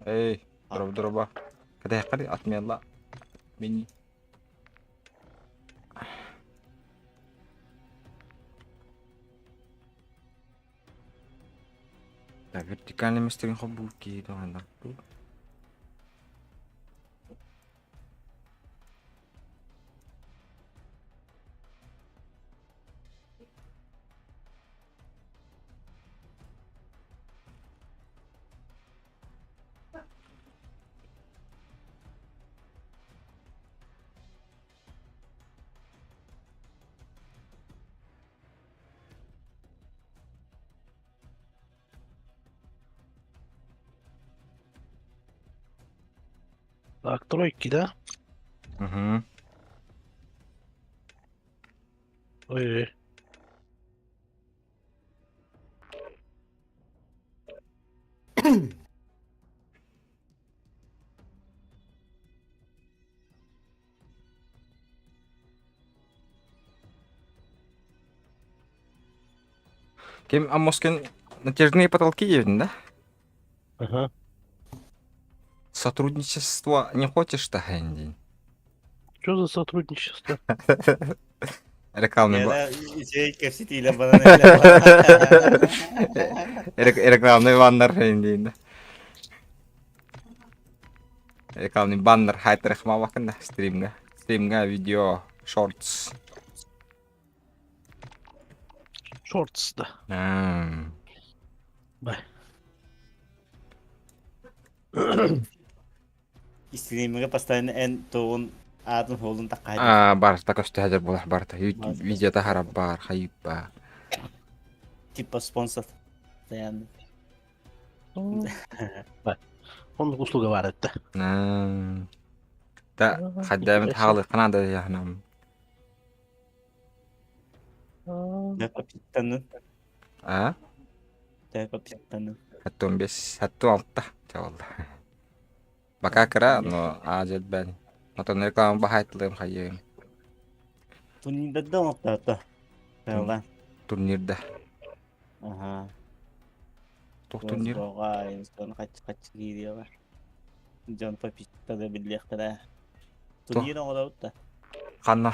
Эй, дроба дроба. Кэтэһэххэ отмела. Мини. Так, вертикальный мистерин хоббук киһи туһаннар. Так, тройки, да? Угу. Ой-ой. Ким Амоскин натяжные потолки едет, да? Ага. Сотрудничество не хочешь-то, Хэнди? Что за сотрудничество? Рекламный Яна үчүгэй кэпсэтиилэр баран эллэр. Рекламный баннер Хэнди. Рекламный баннер хайтрах мавакында стримга. Стримга видео шортс. Шортс, да. Бай. Стримигэ постоянно эн тугун аатын суолун таккаһа Аа, барыта көстө хадыр буолар барыта. Видеота харап баар, хайып баар. Типа спонсор. Постоянно. Бай. Оннук услуга баар этэ. Та хаддаабыт хаалыахха наада яхнам. Дэппиттанын. А? Дэппиттанын. Хаттон бес, хаттон алта чабалла. Бака кыра, но аажет бен. Отон реклама бахайтлыым хайыым. Турнирда оҥоттоото. Тыалан. Турнирда. Аха. Туох турнир? Оҕа инстон хаччы киириэҕэ. Дьон попитта да биллиэхтэрэ. Турнир оҥоробут да. Ханна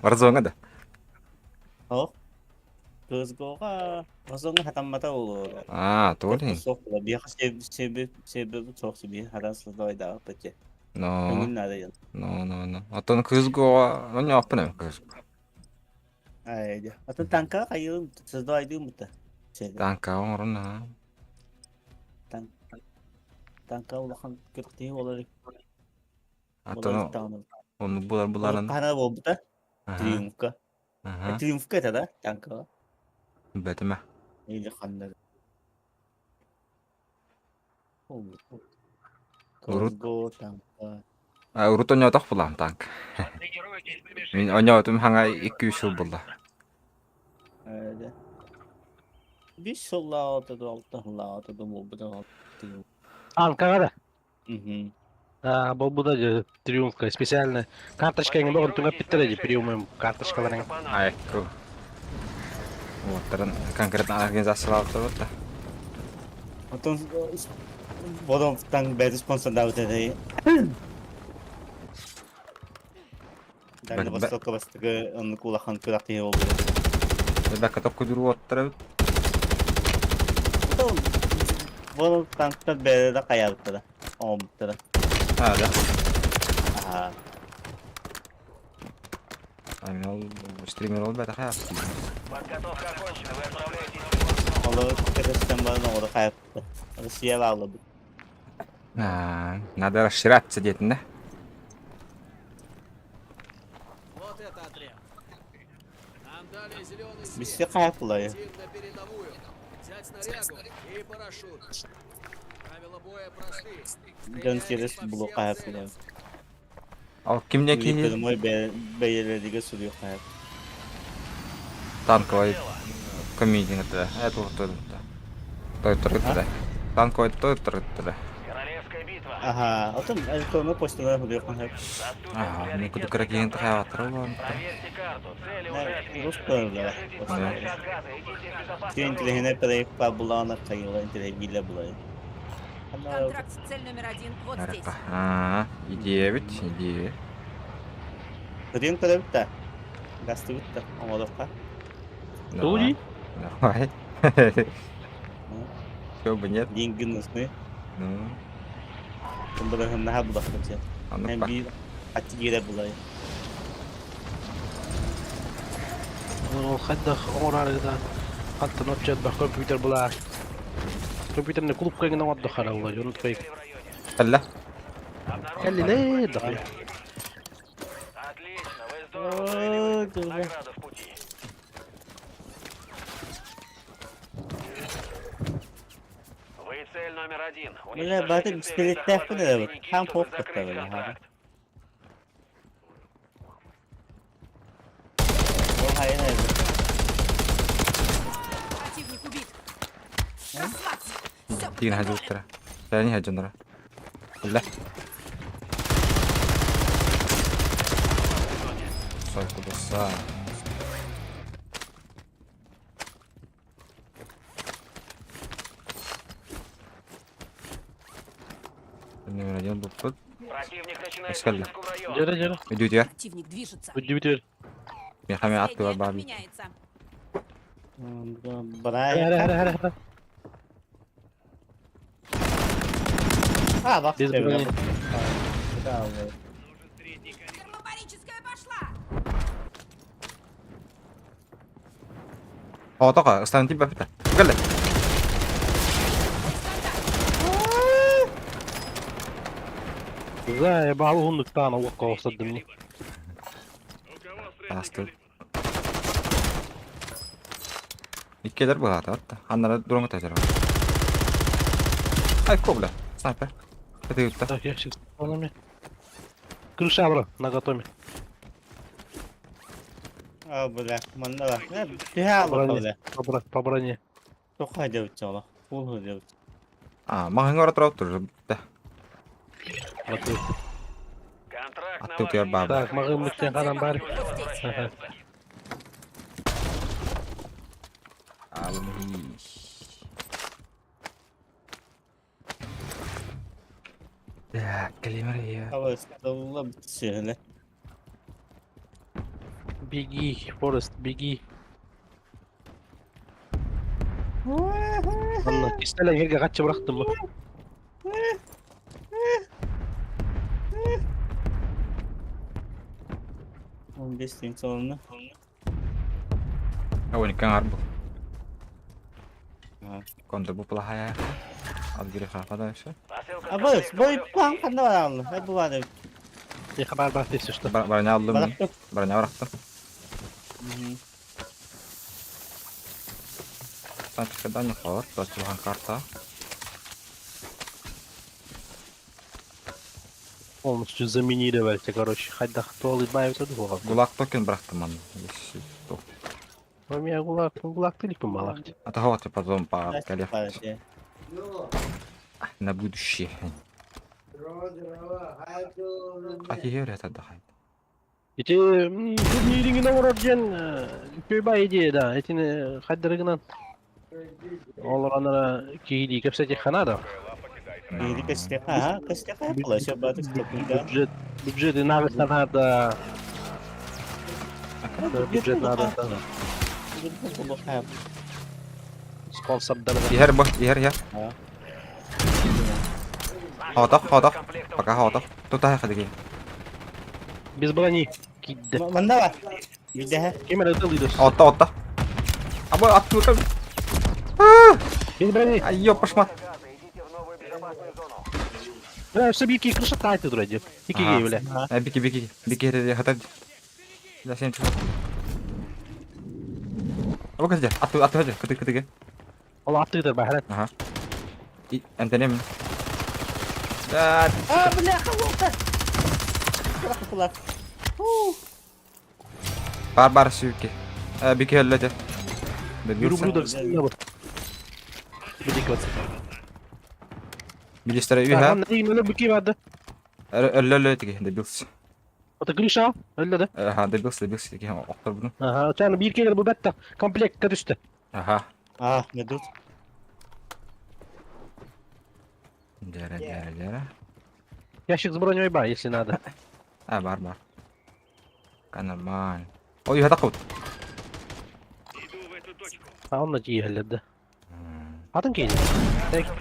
Warzone да? Ох. CS:GO-га Warzone хатаммата буолуо. Аа, туох Суох була. Биэхэ себеп себеп суох себе харан сылдайдаах бачча. Но. Көҥүл наада дьон. Но, но, но. Оттон CS:GO-га онньооппун эбит CS:GO. Ай, дьэ. Атын танка хайыым создавайдыым бутта. Танка оҥорун аа. Танка улахан күрэхтэһии буолар. Атын оннук булар буларын. Хана буолбута. Триумфка. Триумфка это да? Танка. Бэтимэ. Или ханна. Урут CS:GO танка. Урут онньоотох булаам танк. Мин онньоотум хаҥа 2-3 сыл булла. Бис сыллаата да алта сыллаата да буолбута. Танкаҕа да? Мгм. Аа, буолбута дьэ триумфка специально карточка эҥин бөҕөн түҥэппиттэрэ дии премиум карточкаларын. Айку. Уоттарын конкретно организациялаабыттар да. Оттон Бодомтан бэйэтэ спонсордаабыт этэ. Дальний Востокка бастакы оннук улахан күрэхтэһии буолбута. Бэккэ токкудур уоттар эбит. Бу танктар бэйэлэрэ хайаабыттара, оҥорбуттара. А, да? Аха. А ол стример ол бэтэх Подготовка окончена, вы отправляетесь Олор кэтэстэн баран оҕолору хайаппыта. Россия бааллабыт. Надо расширяться диэтин да? Вот это отряд. Нам дали зеленый свет. Биссе хайаппылар. Летим на передовую. Взять снарягу и парашют. Правила боя просты. Дьон Стреляйте через по блок всем хайаппылар. целям. Ал кимне киһи Мой бэйэлэригэр суруйуох хайап. танковай комедия это это Тойтор Танковай тойтор Аха, отон электронный почталар суруйуох хайап. Аа, мен кудук кирген тахаатыр болон. Рус тыллара. Сен интеллигенэ проект булаана хайыла интеллигиле булай. Контракт цель номер один вот здесь. Аа, идея бит, идея. Кырыын көрөбүт да. Гастыбыт да оҥоруохха. Давай. Давай. Чего бы нет? Деньги нужны. Ну. Бырыһыннаһа булахпыт дьэ. Эн биир аччы киирэр булай. Ол хайдах оҥораарыгыта хантан оччо элбэх компьютер булаар. Компьютерный клубка гына оҥордо харалла дьон твои. Кэллэ. Кэллилэ дохуя. Отлично, вы здорово провели Награда в пути. Вы цель номер один. Бля, баты пистолеттээхпин эрэбит. Хаан туох кытта Ол хайын эбит. Противник убит. Расслабься. Все под Тиин контролем. хадьыбыттара. Тэни хадьыннара. Үлэ. Сойкудуса. Номер один буппут. Противник начинает Эскалла. высадку в район. Дьэрэ дьэрэ. Үдүтүгэр. Противник движется. Бүддүбүтүгэр. Миэхэ аттыгар Последняя баар бит. отменяется. Барай. Эрэ эрэ эрэ эрэ. А, бах. Без брони. Термобарическая пошла! Оҕотоҕо ыстан тиийбэппит Кэллэ. За, баал уһуннуктаан олоххо охсордум ни. Астыр. Иккилэр быһаата Аннара дуруҥа тэтэр. Ай, кобля. Снайпер. Это Так, я сейчас Крыша, бро, наготове. А, бля, манна ба. Түһэ По броне. бля. По бро- По броне. Тоққа делать олох. Пол делать. А, маҕаһыҥҥа ора турар турар. Да. Готов. Контракт на Аттыгар ваше баар. имя. Так, маҕаһыын ханан баар. Вот здесь. Ага. Так, кэлимэр Абысталла бүтсүһүнэ. Беги, Форест, беги. Анна, кистэлэҥ эргэ хаччы бырахтым бу. 15 тыһыынча солонно. Ауын икки аҥаар бу. Аа. Контр бу плохая. Алгири хафада еще. Посылка с Абыс, комплектом бой уже в план пути. ханна барааллы. Ай бу баар эбит. Миэхэ баар баар если что. Броня алдым. Барахтым. Броня бырахтым. Станчика не хор, точилхан карта. Полностью заминировали, короче. Хайдах туол избавиться духа. Гулаг токен бырахтым ман. Если то. У меня гулаг, гулаг ты липа малахти. А то вот потом по коллег Баар на будущее. А теперь это отдыхает. Ити турнириҥин оҥорор диэн үчүгэй идея да. Итини хайдарыгынан олор анара киһилии кэпсэтиэххэ наада. Биһиги көстүөххэ, аха, көстүөххэ була, сөп баатык токуйдаан. Бюджет, бюджеты надо, бюджет надо. Спонсордары. Иһэр бу, иһэр иһэр. Хоотох, хоотох. Пока хоотох. Тута хадыги. Без брони. Кидде. Манна ба? Билдэһэ. Ким эрэ ытылыйдыр. Отта, отта. А бу аттыга. Без брони. Ай, ёпашма. Газа, идите в новую безопасную зону. Бля, все бики крыша тайты вроде. Ики Ага. бля. Э, бики, бики, бики, хатар. Да, сен чего. Абу кызды, атты, атты хадыр, кыты, кытыгы. Ол аттыгытар бахарат. Ага. И, антенем. Да, А, бляха, волка! Бляха, бар бар сүйки. Э, бики хөллөтө. Ублюдок Билистер үйә. Бики барды. Өллө тиги, дебилс. Ото крыша, өллө да. Аха, дебилс, дебилс тиги, октор буну. Ага, чаны бир келер бу бетта. Комплект түстү. Аха. А, медут. Дьэрэ, дьэрэ, дьэрэ. Ящик с броней ба, если надо. А, бар, бар. Нормально. Ой, это кут. А он на тииһэллэр да. Атын киин.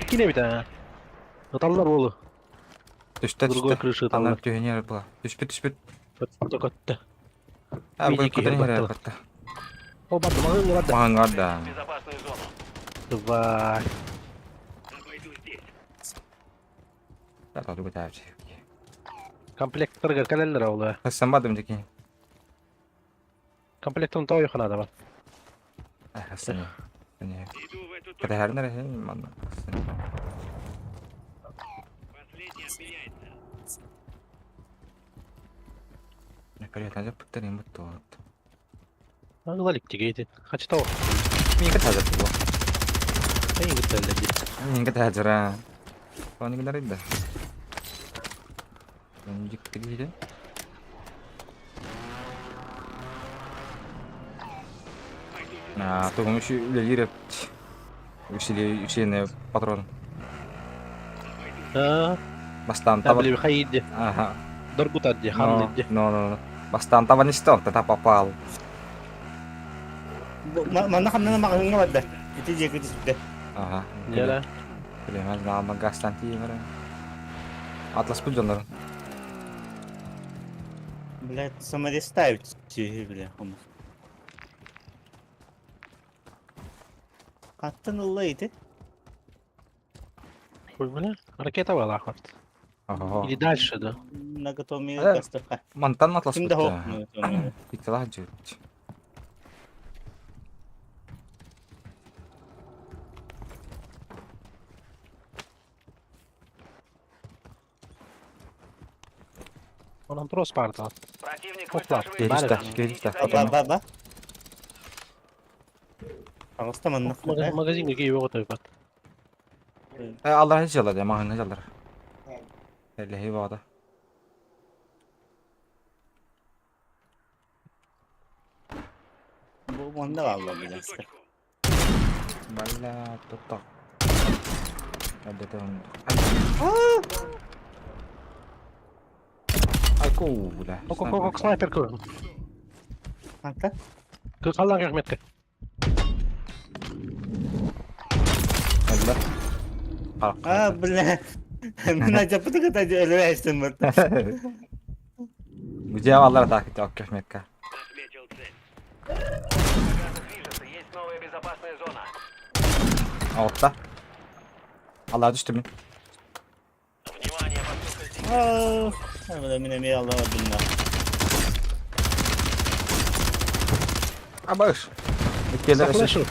Киин эбит аа. Ыталлар уолу. Түстэ, Другой түстэ. крыши Анар ыталлар. түһүнэр была. Түспүт, түспүт. Көттө көттө. А, Види бүгүн киһи көтөн иһэр баттала. батта. О, барды, маҕаһыыҥҥа барда. Маҕаҥҥа да. Давай. Да, тугу таачы. Комплекттарыгар кэлэллэр ол. Хассан бадым дики. Комплектын тоойуха наада бар. Хассан. Не. Кэтэһэрин эрэ манна. Привет, надо пыттарым бут. Ыла иликтигэ Хачта Мин кэтэ бу. Эйин кытта дии. Мин кэтэ жара. Оны гынар да. Дьиктигиде. А, тугум еще үлелир усилие усиленный патрон. Аа, Бастаан таба. били хайди. Ага. Доргутар ди, ханны ди. Но, но, но. Бастаан таба не стал, тогда попал. Манна ханна маҕаһыыҥҥа барда. Ити диэки түстэ. Ага. Дьэ. Билемez, нама гастан тииймэр. Атлас бул дьоннорун. Блядь, саморез ставить бля. Хаттан ылла ити. Ой, бля, ракета была хоть. Ого. Или дальше, да? Наготове кастырка. Мантан атлас Ким да бут. хоп наготове. Иктала жут. Онон трос парта. Противник Опа. высаживает Келиште, келиште. Ба ба ба. Пожалуйста, манна. Магазинге кийип отойбат. Аллар hiç yalar ya, mahın yalar. Ellehi bağda. Бу манна алла блядь. Бalla tuttak. Hadi tamam. Ay куула. Ок, ок, ок, снайпер көрүн. Ханта? Каллан рахметке. Алла. А, бля. Мин ажапты кыта өлөйсүн бут. Где аллар так ок көхмекке. Отметил цель. Движется, есть новая безопасная зона. Altta. Allah'a düştü mü? Внимание, посылка Аа, бля, мин эми алла бардым. Абаш. Келер Зафлешил.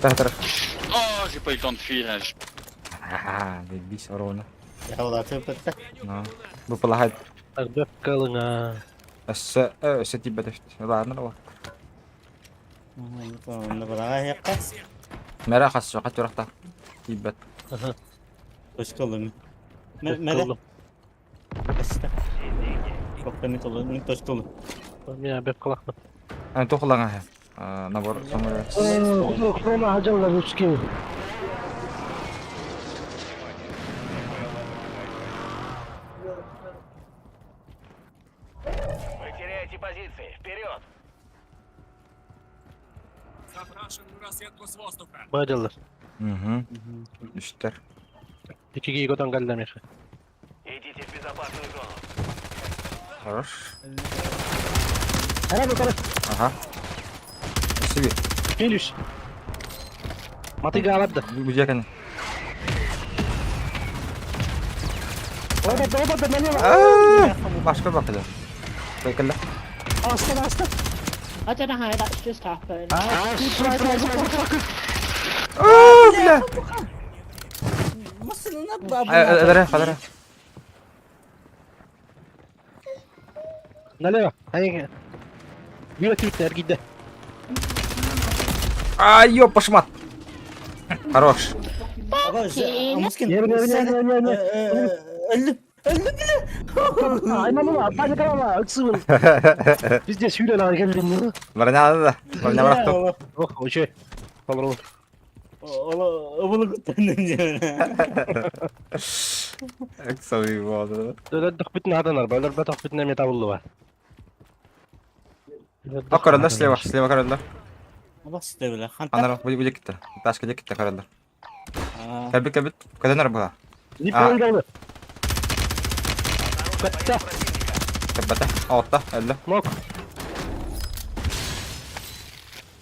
Тахтар. Oh, j'ai pas eu le temps de fuir. hein. Ха, бис урона. Я улаты бутта. Ну. Бу палахат. Так, бөк калыңа. Өссө өссө тибет. Ладно, ла. Онна бара якка. Мера хас жакка туракта. Тибет. Точкалым. Мере. Копты толы, мин точкалым. Меня бөк калакмын. Ан тохлаңа. Набор самолет. Хрона хажалла русский. Вы теряете позиции. Вперед! Запрашиваю разведку с воздуха. Бадылар. Угу. Үстер. Икиге готан калдамеха. Идите в безопасную зону. Хорош. Ара бу Ага. Себе. Келюш. Матыга алады. Бу жаканы. Оба, оба, да налево. Башка бакыда. Бекеле. Астан, астан. I don't know how that's just happened. Бля. Масына бабы. Адара, адара. Налево. Ай. Била тюртер гидде. Ай, ёп, пошмат. Хорош. Мускин. Не, не, не, не, не. Өлдүм. Өлдүм бля. Айман паника калама, ыксыбын. Везде сүйрен ага келдим. Броня да. Броня барахтым. Ох, очей. Толру. Ол куттанным дьэ. Эксовый буолду. Өлөрдөхпүтүн хатанар, өлөрбөтөхпүтүн эмиэ табыллыбат. Ок көрөллөр слева, слева көрөллөр. Бас дэбиле. Ханта. Анар бу бу китте. Ташка китте көрөллөр. Кэлбит кэлбит. Көтөн ар була. Не А. понял. Көттө. Кэббэтэ. Оотта, өллө. Нок.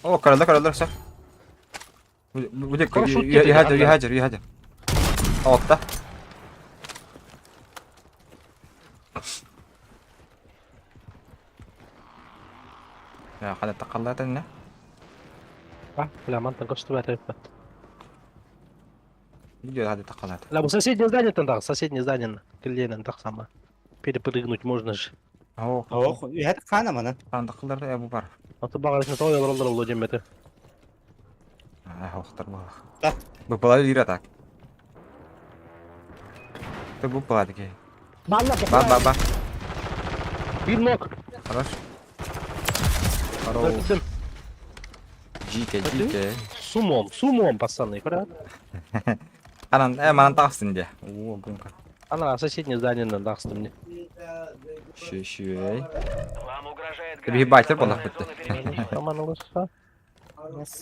О, көрөллөр көрөллөр все. Бу Парашют кетти, Үһәҗер, анда. үһәҗер, үһәҗер. Оотта. Я хада тақаллата не? А, бля, мантан көстүбэт эбиппэт. Видео хада тақаллата. Бля, бу соседнее здание там, соседнее здание. Килленен так сама. Перепрыгнуть можно же. О, Ох, үһәт хана мана. хан тақалларда бу бар. А то багарышны той олороллор болду жембети. А, охтар бу. Да. Бу була лира так. Ты бу була таки. Балла, Ба ба ба. Бир нок. Хорош. Хорош. Көрдүм. Жике, жике. С умом, с умом, пацаны, правда? Анан, манан тақсын де. О, гонка. Ана соседнее здание тахсты мне. Шү, шү. Вам угрожает Биһи байтер болах битти. Аман алыса.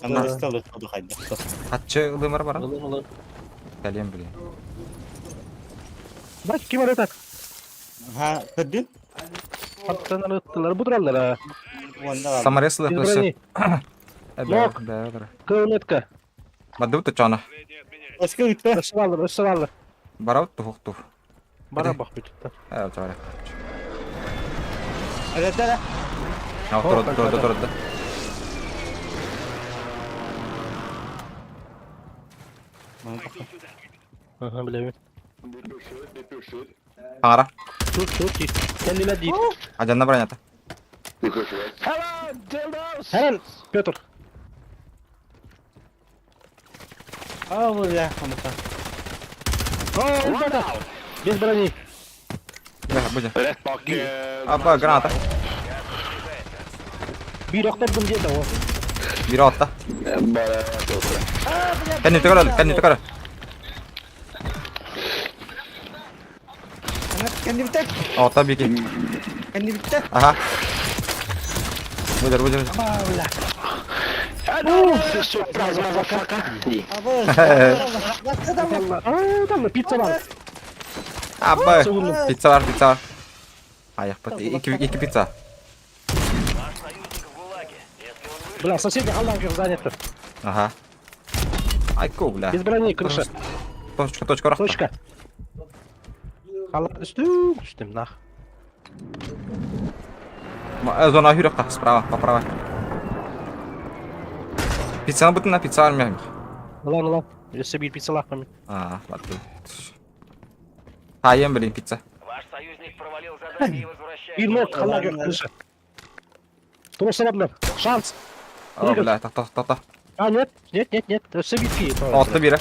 Анда стол туду хайда. Хатчы ылымар бара. Ылым, ылым. Кәлем биле. Бак ким бар так? Ха, көрдүн? Пацанар ыттылар, будураллар. а. Онда Самарес Без лы брони. Лок. Кылметка. Бады бут чана. Өскө үттө. Өссө алыр, өссө алыр. Бара бут тух тух. Бара бак бүтүп. Э, чара. Алатара. А, турды, турды, турды. Ага, билебин. Аңара. Тут, тут, Кәллелер дейт. Ажанна бронята. Хәрән, Петр. А, бля, хамата. О, ребята. Без брони. Бля, буде. Rett bak Апа, граната. Бир октор где-то. о. Бир атта. Bare Кәнне төгөрөл, кәнне төгөрөл. Ана кенди битте. Атта бики. Кенди битте. Аха. Будер, будер. Абы. А, там пицца бар. Апа. Пицца бар, пицца бар. Аяк бит. Ике ике пицца. Ваш союзник в ГУЛАГе. Если он выживет, Бля, соседний аллах занято. Аха. Айко, бля. Без брони, крыша. Точка, точка, рахта. Точка. Халап түстүм, түстүм, нах. Зона хүрөк справа, поправа. Пиццаны бутына пицца армия. Улан, улан. Өссө бир пицца лахпам. А, ладно. Хайым, блин, пицца. ваш союзник провалил задание и возвращается. Бир нок, халлах yok, крыша. Турсалабнар. Шанс. О, бля, так, так, так, так. А, нет, нет, нет, нет. Өссө бирки. Отты бире.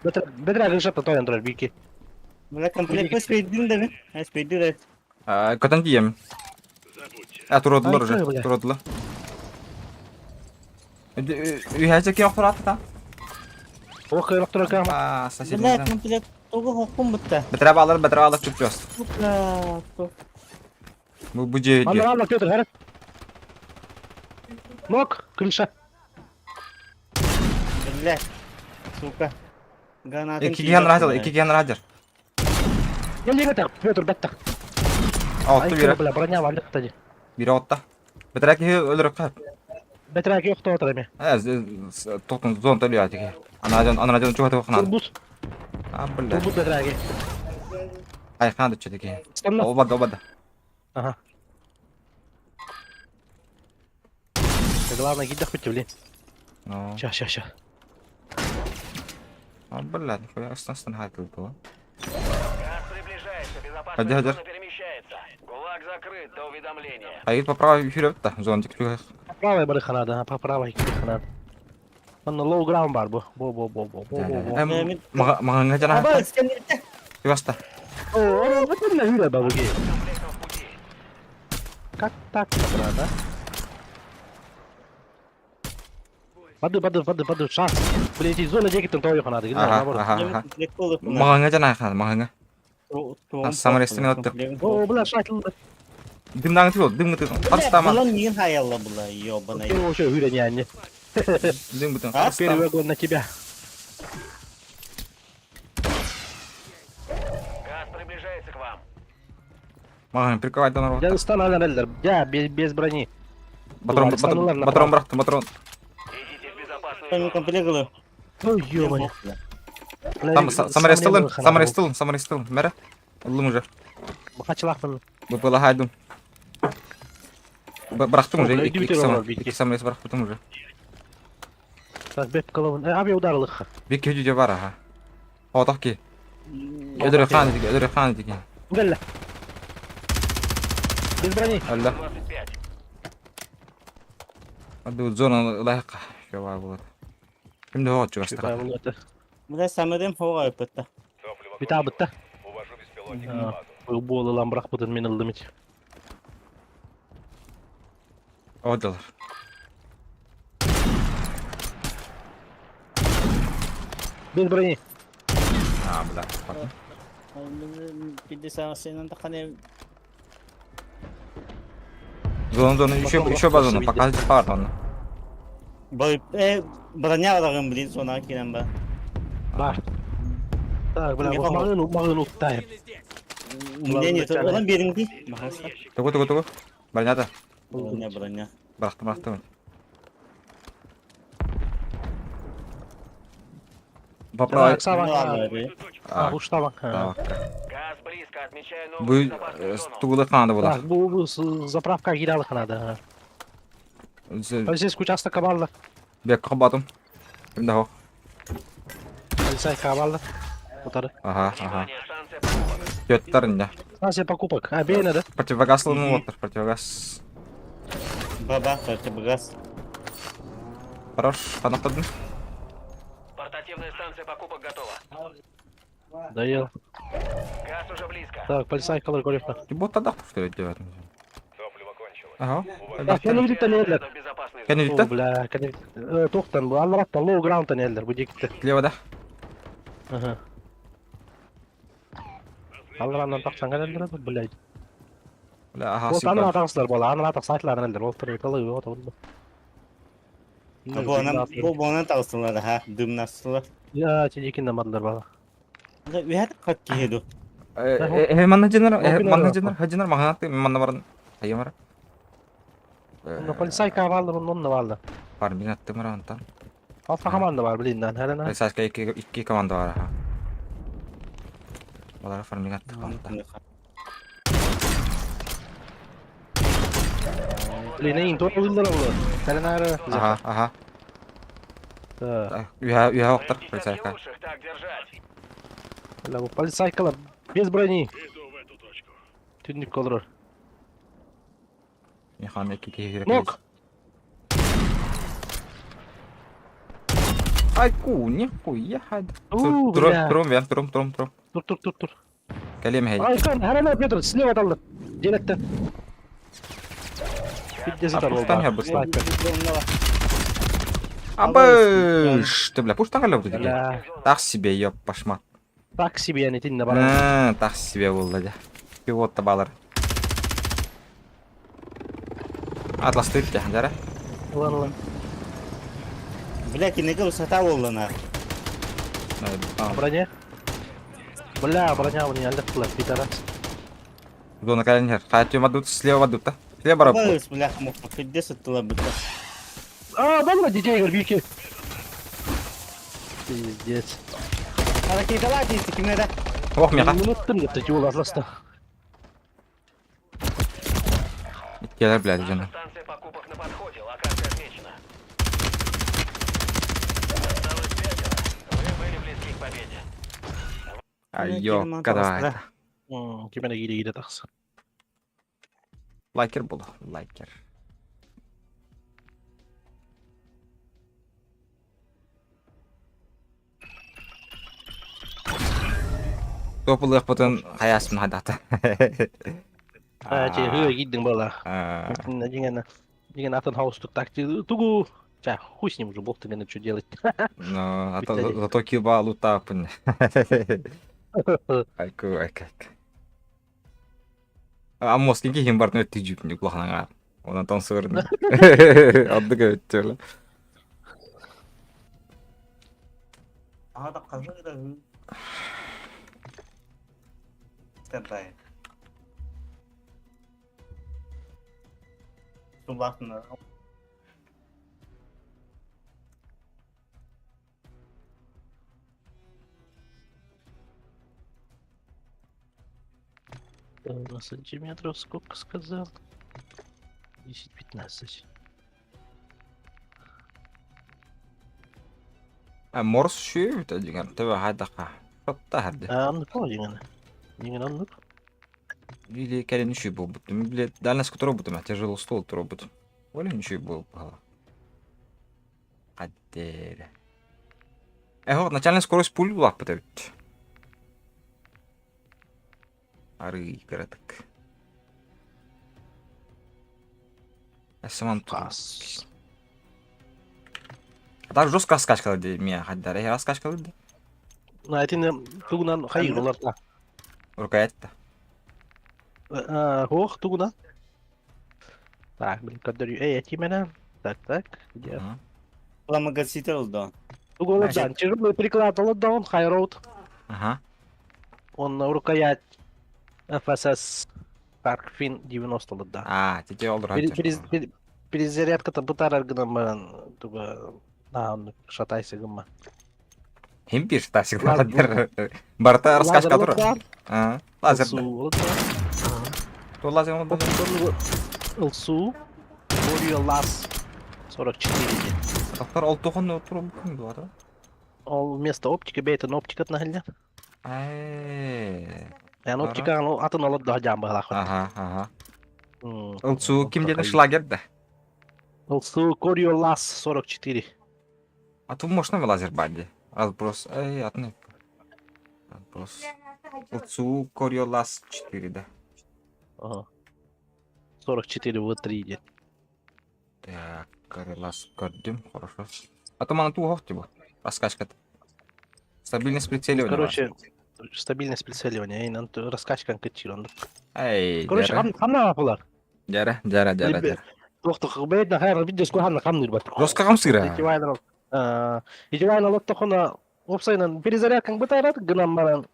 Бетер крыша тоян турар бирки. Бля, комплект спейдин да мен. Спейдин да. Көтөн тием. А, туродулар Ай, уже, бля. туродулар. Үйәжі ки оқтыраты та? Ох, кайрак турар кам. А, Бля, соседний. комплект тугу хоккум бутта. Бітірә алыр, бітірә алыр, чүп чөс. Сука. Бу бу же Анда алла Петр, хәрәт. Нок, крыша. Бля. Сука. Граната. Ики ген раджар, ики ген раджар. Гел так, Петр, беттак. Отты бире. Бля, броня бар лыкта. Бире отта. Бітірә ки өлірік қап. Бетер yok да отыр эми. Э, тоқтың зон төлі атеке. Ана жон, ана жон чугаты қанады. Турбут, А, бля. турбут бетер Ай, қанады чөтеке. Станна. Обады, обады. Ага. Главное, гидах бит, блин. Ну, Ща, ща, ща. а, бля, нихуя астан хайтыл бу. Газ приближается. Безопасная Ходи, ходи. зона перемещается. ГУЛАГ закрыт до уведомления. Ай, поправа хүрөп та, зон тик чугы. По правой барыханада, по правой кириханада. Манна low ground бар бу. Бу бу бу бу бу бу. бу. Мага мага жана. Абы, кенди битте. Югаста. О, он вот именно юра бабуги. Комплектом в пути. Как так, брат, а? Воды, воды, воды, воды, шанс. Блин, эти зона декиттен тоҕо ханады. Аха, аха, аха. Маҕаҥҥа дьанаай хаан, маҕаҥҥа. Самарестин оттук. О, бля, шайтыл. Дымнаҥы тыл, дымҥы тыл. Харыстама. Булан миин хайалла була, ёбаный. Первого еще үрэньээнни. Дымбытын Первый гон на тебя. Газ приближается к вам. Маҕан прикрывайдан Я станалар эллер. Я без, без брони. Патрон, патрон, патрон бырахтым, патрон. Идите в безопасную зону. Комплект Ой, ё-моё. Там самарестылым, самарестылым, самарестылым. Мәрі. Ыллым уже. Хачылахпын. Быпылахайдым. Бырахтым уже. Икки самарес бырахтым уже. Так, беп кылабын. Аби ударылых. Бик хүдү бар аха. Отох ки. Өдөрө хаан дики, өдөрө хаан дики. Гелла. Без брони. Алла. 25. Аду зона лайка. Шоба болот. Кимде хоот чугастара. Бля, самырым хоға өпөттө. Бит абытта. Бу ылан бырахпытын мен ылдым ич. Одалар. Без брони. А, бля. Бидде сен таханы Зона зона еще еще базона пока пардон. Бой э броня барагын блин зона кирен ба. Бар. Так, бля, мағын мағын уттайып. У меня нет. Одан бериңди. Тугу тугу тугу. Бронята. Броня броня. Бырахтым бырахтым. Поправ. Уштабак. Газ близко, отмечаю Бу новую безопасную зону. тугулы канады була. Так, бу бу заправка киралык надо. Полицейский участок кабалды. Бек кабатым. Кимде хо? Полицай кабалды. Утары. Ага, ага. Внимание, станция покупок. Көттөр инде. Станция покупок. А, бейне да. Противогаз лыны оттыр, противогаз. Баба, противогаз. Хорош, канактадын. Портативная станция покупок готова. Доел. Газ уже близко. Так, полицай колор көрөкпө. Ботта да что ли делать? Ага. Так, кені бүтүп элдер. В безопасной Кені О, бүтті? бля, кені тоқтан, бу аллараттан лоу граундтан элдер, бу дикти. Слева да. Ага. Алларандан тақсан элдер, блядь. Бля, ага. Вот анын атаңсылар бола, анын атак сайтларын элдер, олтур кылы вот oldu. Бу анан бу анан тагысылар ха, дымнасылар. Я тедикин бадылар бала. Үһәт кат киһеду. Э, манна женер, манна женер, хажинер маханаты манна барын. Айымар. Ну полицай кабалды, бунун да балды. Бар мин аттым антан. Алфа команда бар билин хәлена. Полицайска икки икки команда бар аха. Олар фарминг атты команда. Блин, эң топ ылдыр oldu. Хәлена ары. Аха, аха. Үһә үһә октар полицайка. лучших, так держать. Бля, бу полицайкалар без брони. Түннүк колор. Михан икки киһи Нок. Ай ку, нихуя хад. У, Трум, бля. трум, бям, трум, трум, трум. Тур, тур, тур, тур. Калем хей. Ай, кан, хәлена Петр, слева алды. Желетте. Бидде А, пуштан я бы Снайпер. Абыш, ты бля, пуштан кале буду. Бля, Так себе, ёп, пашма. так себе не тинне бара. Так себе булды да. Пилот табалар. Атлас тыйт жара. Улан, улан. Бля, кинеге усата боллана. Броня. Бля, броня у меня легкла, пидорас. Зона каленер. Хайт мадут слева мадут та. Слева барап. Барыс, бля, муха, бидде сыттыла бит. А, бля, детей, бики. Пиздец. Ракеталар дейсі кимнеде? Ох, меха. Минуттым деп жол атласты. Келер, блядь, жана. Станция покупок на подходе, локация отмечена. Осталось пятеро. Вы были близки к победе. Ай, ёкка давай. Кимене кире кире тақсы. Лайкер буду, лайкер. Топылық бұтын қаясымын хайдаты. А, че, хыы кийдиң бала. Деген деген атын хаустук так тугу. Ча, хуй с ним уже, бог ты мне что делать. Ну, а то зато килба лутаапын. Айку, айка, айка. Аммос кики хим бартын өттү жүпүн улаханаңа. Онан тон сыгырын. Адды көттү. Ага да казы да. Стендай. Тулахна. На сантиметров сколько сказал? 10-15. Морс шүүбүт дигэн төбө хайдаха. Шотта харды. Аннык ол дигэн. Дигэн аннык. Или кэлин үшүй буолбут. Биле дальность туробутум, тяжелый стол туробут. Оля ничего был. Аддere. Эхо, начальная скорость пуль улааппыт эбит. Арый кыратык. Эсэман Пас. Так жестко раскачкала дии мия хаддар. Э, раскачкала дии. На этини тугунан хайыр олар. Рукоять-то. Ох, тугунан. Так, блин, көрдөрүү. Эй, этимене. Так, так. Где? Пламогаситель да. Тугунан, тяжелый приклад он, хайроуд. Ага. Он рукоять FSS Parkfin 90 да. А, теке олдур. Перезарядката бытарар гынан баран туга на шатайся гымма. Хим бир тасик хаддар. Барта раскачка тура. А, лазер. То лазер он Ылсу Warrior Las 44 Доктор ол тохон туруп күн була. Ол вместо оптики бейтен оптикат нахилля. Э. Ян оптика атын алып да жан баглах. Ага, ага. Ылсу ким дедин шлагер да. Ылсу Coriolas 44. А тут можно лазер бади? Разброс. Эй, атын. Разброс. Ылсу Coriolas 4 да. Ага. 44 в 3 дед. Так, Coriolas көрдүм, хорошо. А то мана туу типа. Раскачка. Стабильность прицеливания. Короче, стабильность прицеливания, эй, раскачка кытчыр. Эй, Короче, ханна булар. Жара, жара, жара, жара. Тохтох бейт хайр видео ску ханна хамныр бат. Жестко хамсыра. Итивайнер. Итивайнер лоттохона опсайнан перезарядкаң бытарат гынан баран.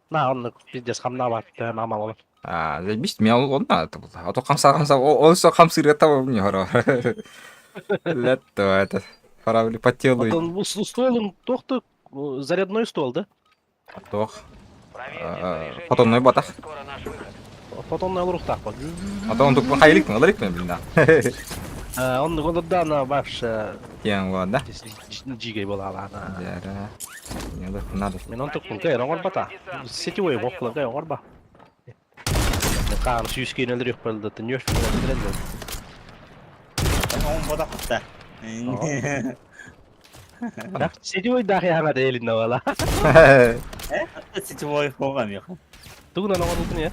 На, он пиздец хамна бар, мама А, заебись, меня он надо было. А то хамса хамса, он все хамсыра того мне хоро. Лето это. Пора по телу. Он стол, тохты зарядной стол, да? Тох. Фотонной батах. Фотонной рухтах. А то он тут хайлик, ну ларик, блин, да. Он голодана вообще. Тем вот, да? Джигай была она. Да, Не надо. Мен он тукпун кай оңор бата. Сетевой боқлы кай оңор ба. Каан сүйүскен элдер өкпөлдө, түнөш менен. Он бодақта. Сетевой дахи хана элин бала. Сетевой хоғам yok. Тугунан оңор бутун я.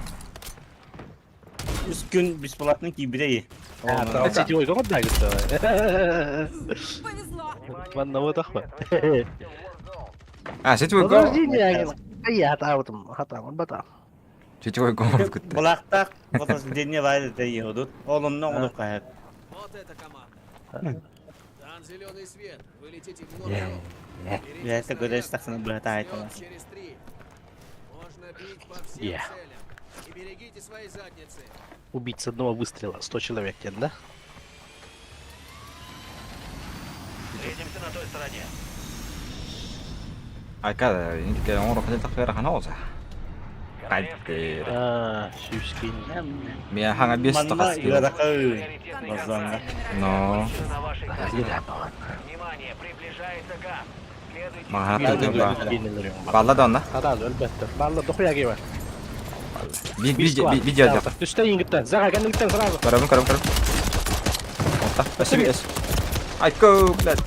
Үс күн бесплатно кийбирей. Сетевой гоңор да гытты. Повезло. Манна вот ахва. А, сетевой гол. Подожди, не, я хата хата бата. Сетевой гол күтті. Булақтақ подразделение бар еді Олымнан олып қайып. Вот эта команда. Дан зеленый свет. Вы летите в Лондон. Берсе көрөш тақсыны бұлата айтылар. Через три. Можно бить по всем целям. И берегите свои задницы. Убить с одного выстрела 100 человек, да? Встретимся на той стороне. Айка, инке оңор хадет хера ханаоза. Кайты. А, сүйүскен. Мен хаңа бес Манна тақас. ырақа базанға. Но. Внимание, приближается газ. Следуйте. Мага Балла да онна. Хата әлбәттә. Балла дохуя кеба. Би би би жа. Түстә иңгиттен. Зага кәндиктен сразу. Карабын, карабын, карабын. Отта. Спасибо. Айко, блядь.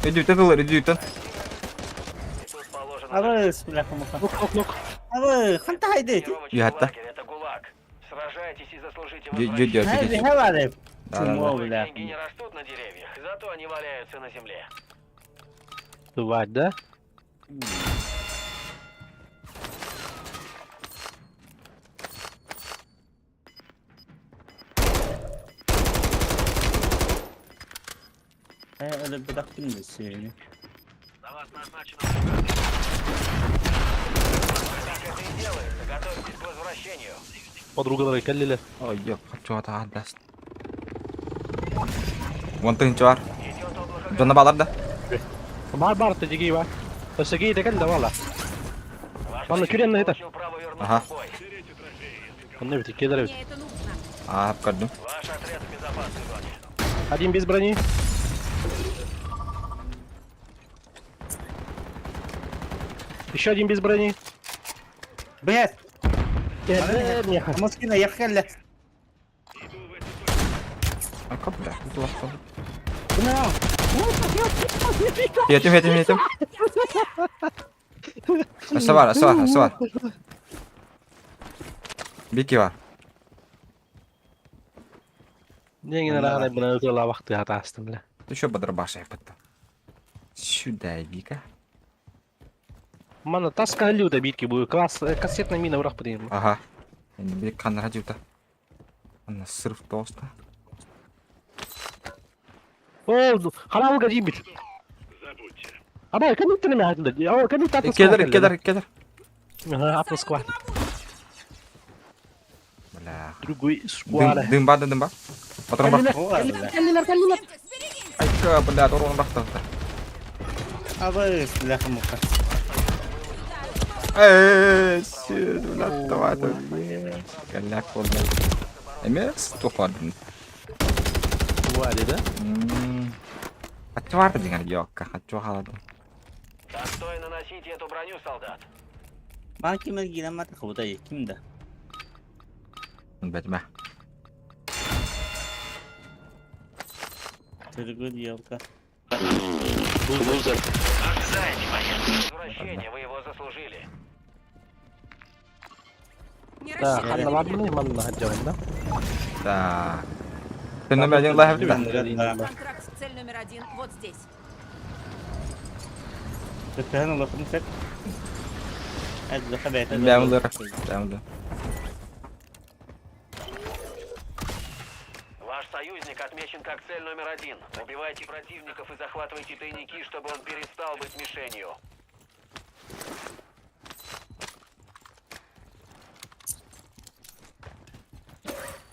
Иди, ты иди, ты. Абы, бисмиллах Лук, лук, лук. Абы, ханта хайды. Юхатта. Это ГУЛАГ. Сражайтесь и заслужите Дю, дю, дю, Хай, Да, да, Чмо, да. бля. Деньги не растут на деревьях, зато они валяются на земле. Бывает, да? Э, өлөрбөтөхпүн да сиэни. На вас назначена бригада. Так это и делается. Готовьтесь к возвращению. Подругалары кэллилэр. Ой, ёп, хочу это отдаст. Вон ты ничего. Идет облако Дьонно балар да? Бар бар тежигий бар. Өссө да кэллэ вала. Ваш Ладно, противник Кирилл, на это. получил право вернуться Ага. в бой. Онно бит иккилэр эбит. Мне это нужно. Аа, көрдүм. Ваш отряд в безопасной зоне. Один без брони. Еще один без брони. Блядь! Э, меха. Москина, я хелле. А бля, Етим, етим, етим. Өссө бар, өссө бар, өссө бар. Бики бар. Неңин араҕын бына ытыалаабахтыы хатаастым бля. Ты еще бадрабаша потом. Сюда, Вика. Манна тас каһыллыыта биир киһи бу класс кассетная мина бырахпыт диэн. Ага. Били каннара дьута. Анна сырыв тоста. Оо, хараалга диибит. Абай, кэнниттэн эмэ хатылла. Оо, кэнниттэн атын Келер, сквад келер, келер. Ага, атын сквад. Бля. Другой сквад. Дым бар, дым бар. Патрон бар. Бля. Кэллилэр, кэллилэр. Айка, бля, торон бар. Абы, бляха муха. Эй, бля, давай, давай. Каляк болды. Эмес, тухадын. Бывает, да? Хачвар деген йокка, хачу халады. Достойно носите эту броню, солдат. Маа ким эргиирэн матахыбытай, ким да? Бәтмә. Төргүл елка. Лузер. Возвращение, вы его заслужили. Не Да, рассчитывай ханна на бар меня. мыный, манна хаджабын, да? Так. Ты номер один лайф, да? Контракт цель номер один вот здесь. Төттөһөн улахан сөп. Эддэ бэйэтэ. Бәмлер. Бәмлер. Ваш союзник отмечен как цель номер один. Убивайте противников и захватывайте тайники, чтобы он перестал быть мишенью.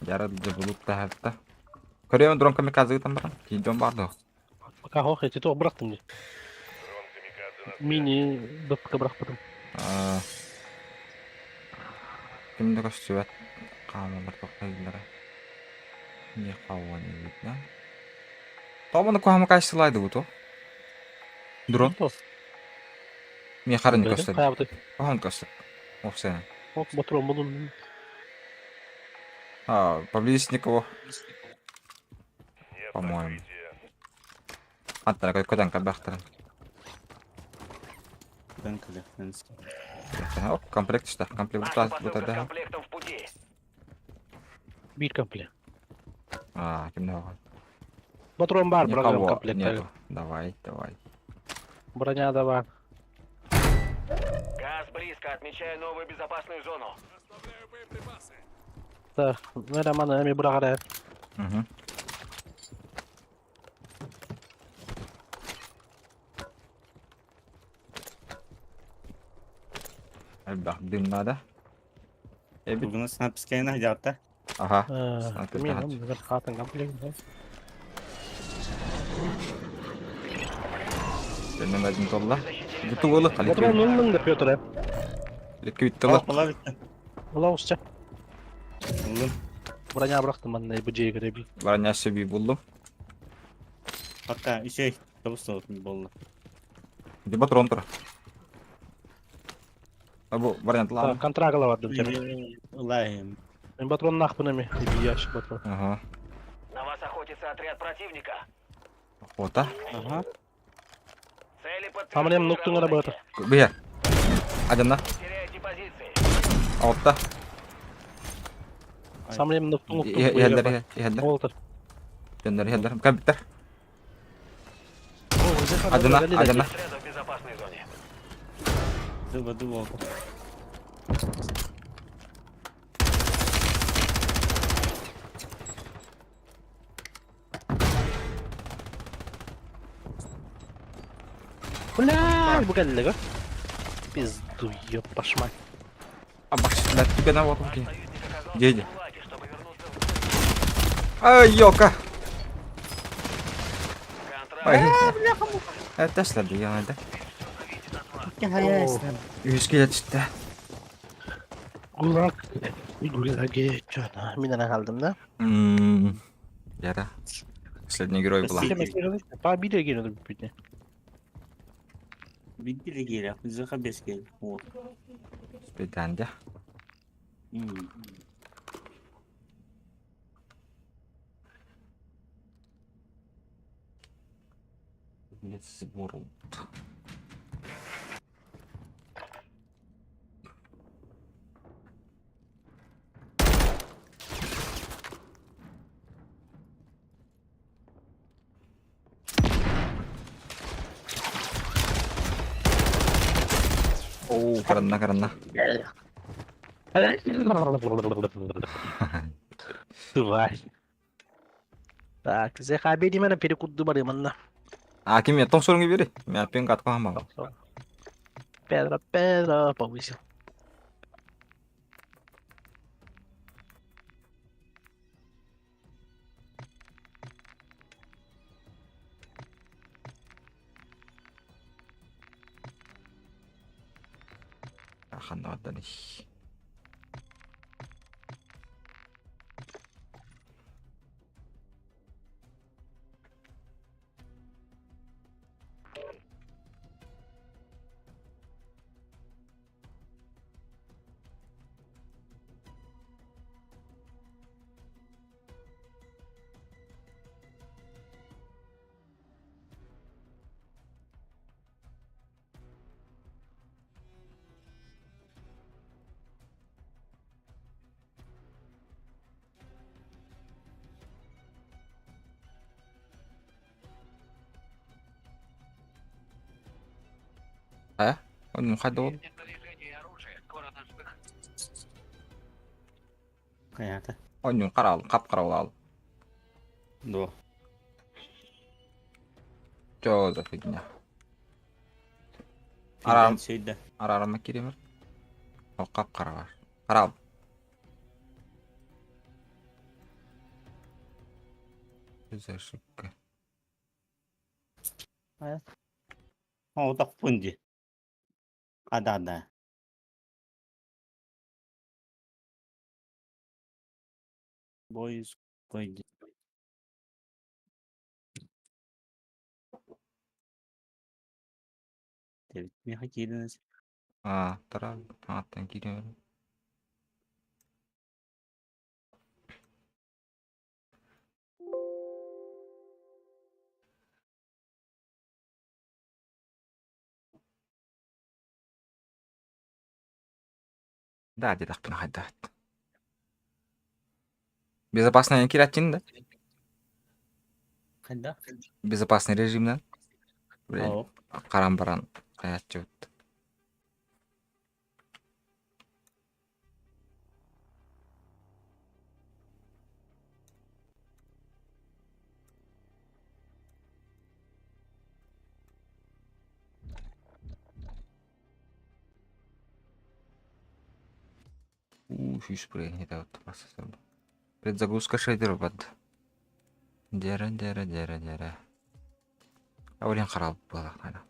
Ярады булып та хәтта. Көрөм дрон камикадзе там бар. Кидем барды. Пока хох, эти туох бырахтым дии. Мини дыпка бырахпытым. Аа. Кимде көстүбәт. Камалар токтайлар. Никого не видно. Томаны кухама кайсылайды бу то. Дрон. Мен харын көстү. Хайабыты. Кухам көстү. Опсен. Ок, батыром булун. А, поблизости никого. По-моему. Аттара көтөн кабахтар. Оп, комплект что? Комплект Наша вот посылка с это. комплектом в пути. Биир комплект. А, ким не Батыром бар, броням Никого комплект. нету. Давай, давай. Броня да бар. Газ близко, отмечаю новую безопасную зону. Да, мэрэ мана эми бырахара. Угу. Элбэх дым надо. Эбит. Бүгүн снапскайна хадьята. Ага. Снайпер Мин тахат. он хатын комплект. Сенен один толла. Буту болы Батыром ыллың да Петр. Ликвид тылы. Ола битте. Улаусча. Улун. Броня бырахтым манна бу жейге деби. Броня себе булдум. Пока еще тобус болду. Где патрон тура? А бу вариант ладно. Контракт бардым тебе. Улайым. Мен патрон нахпын эми. Ящик патрон. Ага. На вас охотится отряд противника. Охота. Ага. Цели Самын эми подтверждены. нуктуң ара баата. Бия. Адымна. Теряете позиции. Алтта. Самын эми нуктуң Иһэллэр, иһэллэр. Олтыр. Дьоннор иһэллэр. Кэлбиттэр. Адына, адына. Отряда в безопасной зоне. Дыба дыба. Бля, бу кэллэ көр. Пизду, ёб вашу мать. А баш, блядь, түгэнэ буолбут киһи. Союзник оказался Дедя. в гулаге, чтобы вернуться в Ай, ёка. контракт. Ай. Это слабый, я надо. Үһүс киһи түстэ. Гулаг. Гулаге, чё, мин ана kaldım да. Ммм. Яра. Последний герой была. Па бире келді бүтіне. Биир киһи, биһиэхэ биэс киһи. Вот. Спиданде. М. Let's world. Оо, каранна, каранна. Тварь. Так, зэха бери мені перекуду бары манна. А, ким я том сорунги бери? Мен аппен катка хамал. Педро, Педро, повысил. Ханна баттан. А? Он ходил. Хайата. Он карал, кап карал. До. Чё за фигня? Арам. Арам. Арарама киремер. О, кап кара бар. Карал. Что за ошибка? О, так пунди. А да, да. Бойс, пойди. Меха киирэн А, тара, аттан киремер. Да, дедах пинахайдат. Безопасный кирачин, да? Хайда. Безопасный режим, да? Блин, Оо. карам баран. Каятчы. У, спрей, это вот просто. Предзагрузка шейдер бад. Дера, дера, дера, дера. А блин, харал было, наверное.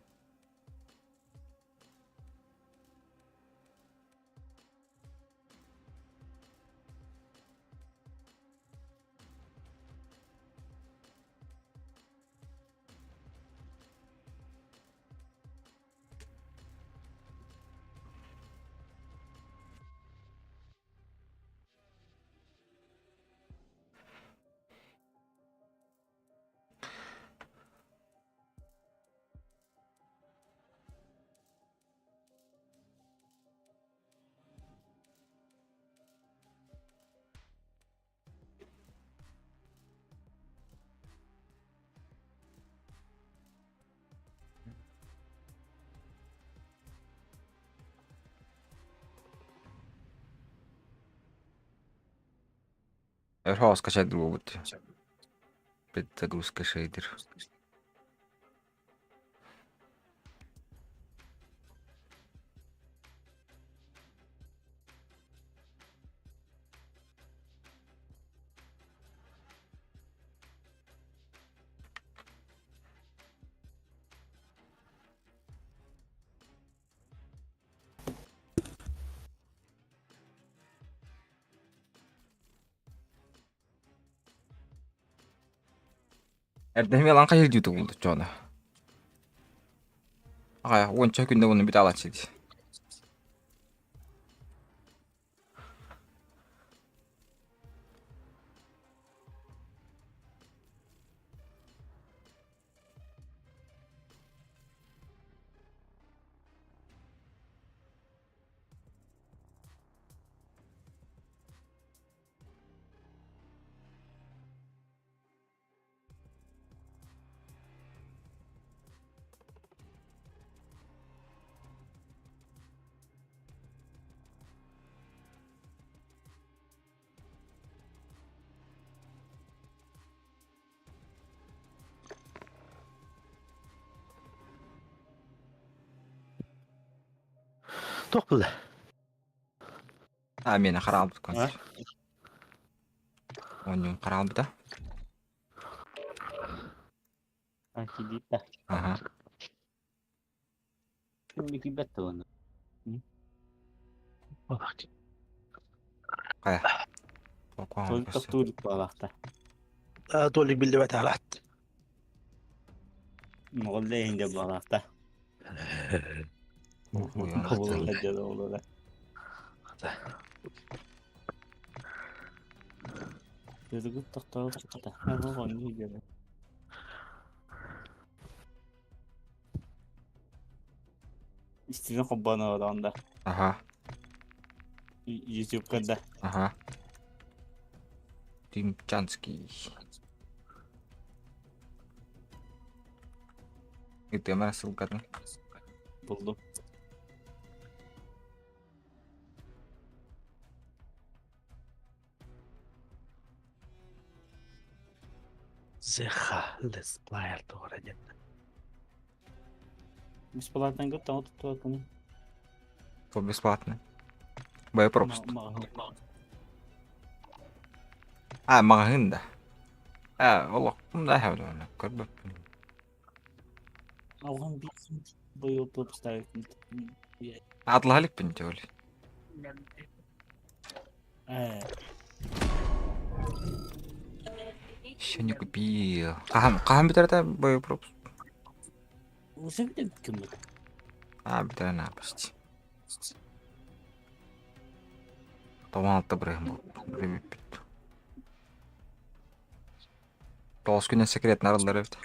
Өрхө скачать буолбут. Предзагрузка шейдер. Эрдэһим ялан хайыр дии тугулду чоно. Аҕай уонча күндэ уонна бүтэ алаччы дии. Туох булла? А, миэнэ хараалбыт концерт. Оонньуун хараалбыта. Киирбит Аха. Киирбэт да уонна. Хайа. Толкуан Толик тохтуур буолаахта. Толик биллибэт араат. Моҕолло иһинде буолаахта. Олора. Төрүгүт тохтоо чыкта. Оҕонньу дьэ. Истинэ холбоно да. Аха. YouTube да. Аха. Тимчанский. Ытыама ссылкатын. Булдум. Зеха лесплеер туора диэн. Бесплатно готово тут. То бесплатно. Боепропуск. А, маҕаһыын да. А, олохпун да хэвлэҕинэ көрбөппүн. Оҕом быйыл поставить. Атлаһа иликпин дьэ ол. Еще не купил. Хаһан хаһан бүтэр этэ боепропуск? Уже бүтүм. А, бүтэрэн аа почти. Тоҕон алта бырыһым бүппүт. Тоҕус күнүн секретин арыллар эбит.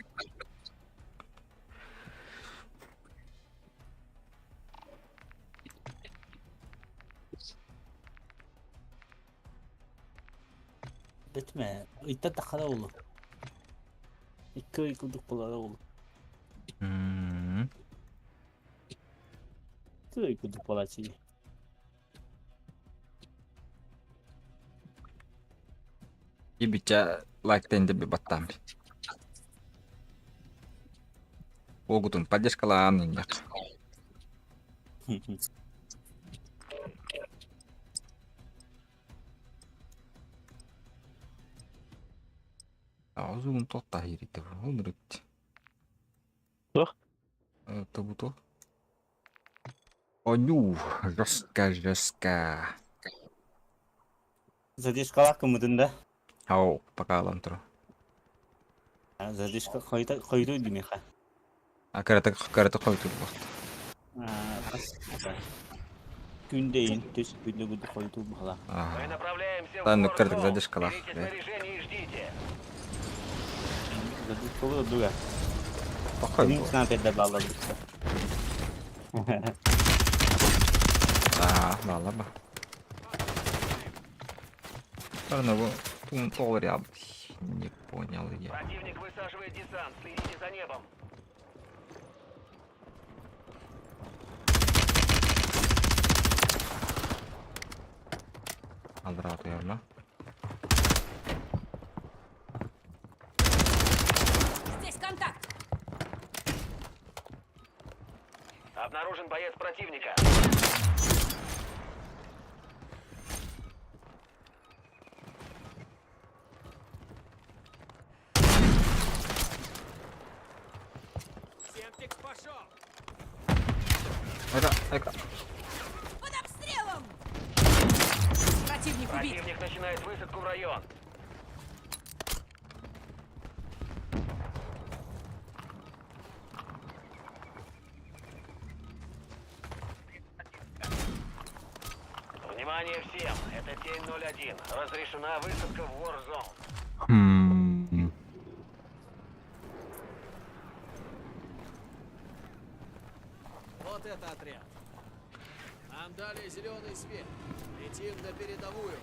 Бүтмэ. Ыйта тахара олу. Икки ый курдук буолара олу. Икки ый курдук буолааччы. Ибича лайктан деп баттаам. Уогутун поддержкалаан иннек. Аузуун тотта hiirite онрут. Туох? Тобуто. Оню, жестко, жестко. Задержкалаах кыммытын да. Ау, пока алан тур. Задержка хойду димиха. А карата карата қойтур бақт. Күндейін түс күндө күндө хойду бала. Мы направляемся в Да, ну, город карток Зоу. задержкалаах. Берите снаряжение и ждите. Задержка дуга. Похой Мин был. снайпер балла. Да, балла ба. Ладно, бу тун толар я не понял я. Противник высаживает десант. Следите за небом. Алдыра атыярла. Контакт! Обнаружен боец противника. Семтикс пошел! Айка, айка. Под обстрелом! Противник убит! Противник начинает высадку в район. Внимание всем! Это Тень 01. Разрешена высадка в Warzone. Хм. Вот это отряд. Нам дали зеленый свет. Летим на передовую.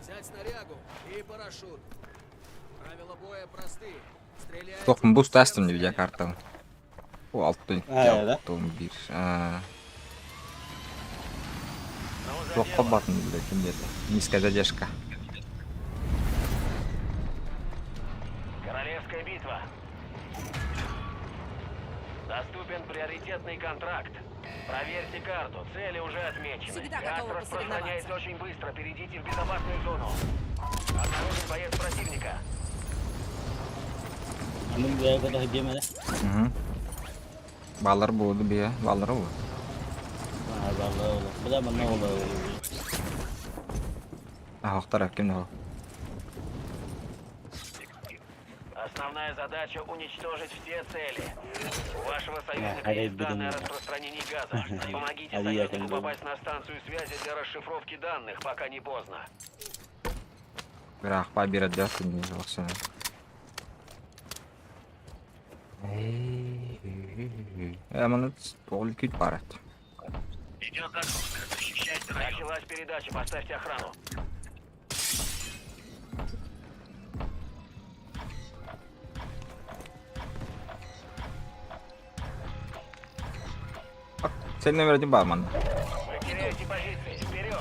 Взять снарягу и парашют. Правила боя просты. Стреляйте Тохпун по бус всем тастым целям. видеокартам. О, алты, Аа, да? алты, он бир. Аа, Ну, за Туох дело. холбатын, блядь, ким диэтэ. Низкая задержка. Королевская битва. Доступен приоритетный контракт. Проверьте карту. Цели уже отмечены. Всегда Газ готова распространяется посоревноваться. очень быстро. Перейдите в безопасную зону. Обнаружен боец противника. Аны бэйэ көтө диэмэ Мгм. Баллар буолду бия, баллар буолду. Бааллар Бля манна олорор. Аһахтар ким да. Основная задача уничтожить все цели. У вашего союзника Да, есть данные о горит распространении газа. Помогите А я союзнику как думал. попасть на станцию связи для расшифровки данных, пока не поздно. Бирах па бир отдел не жолсун. Э, маны тоғыл күт барат. Началась передача, поставьте охрану. Цель номер один бар манна. Вы теряете позиции. Вперед!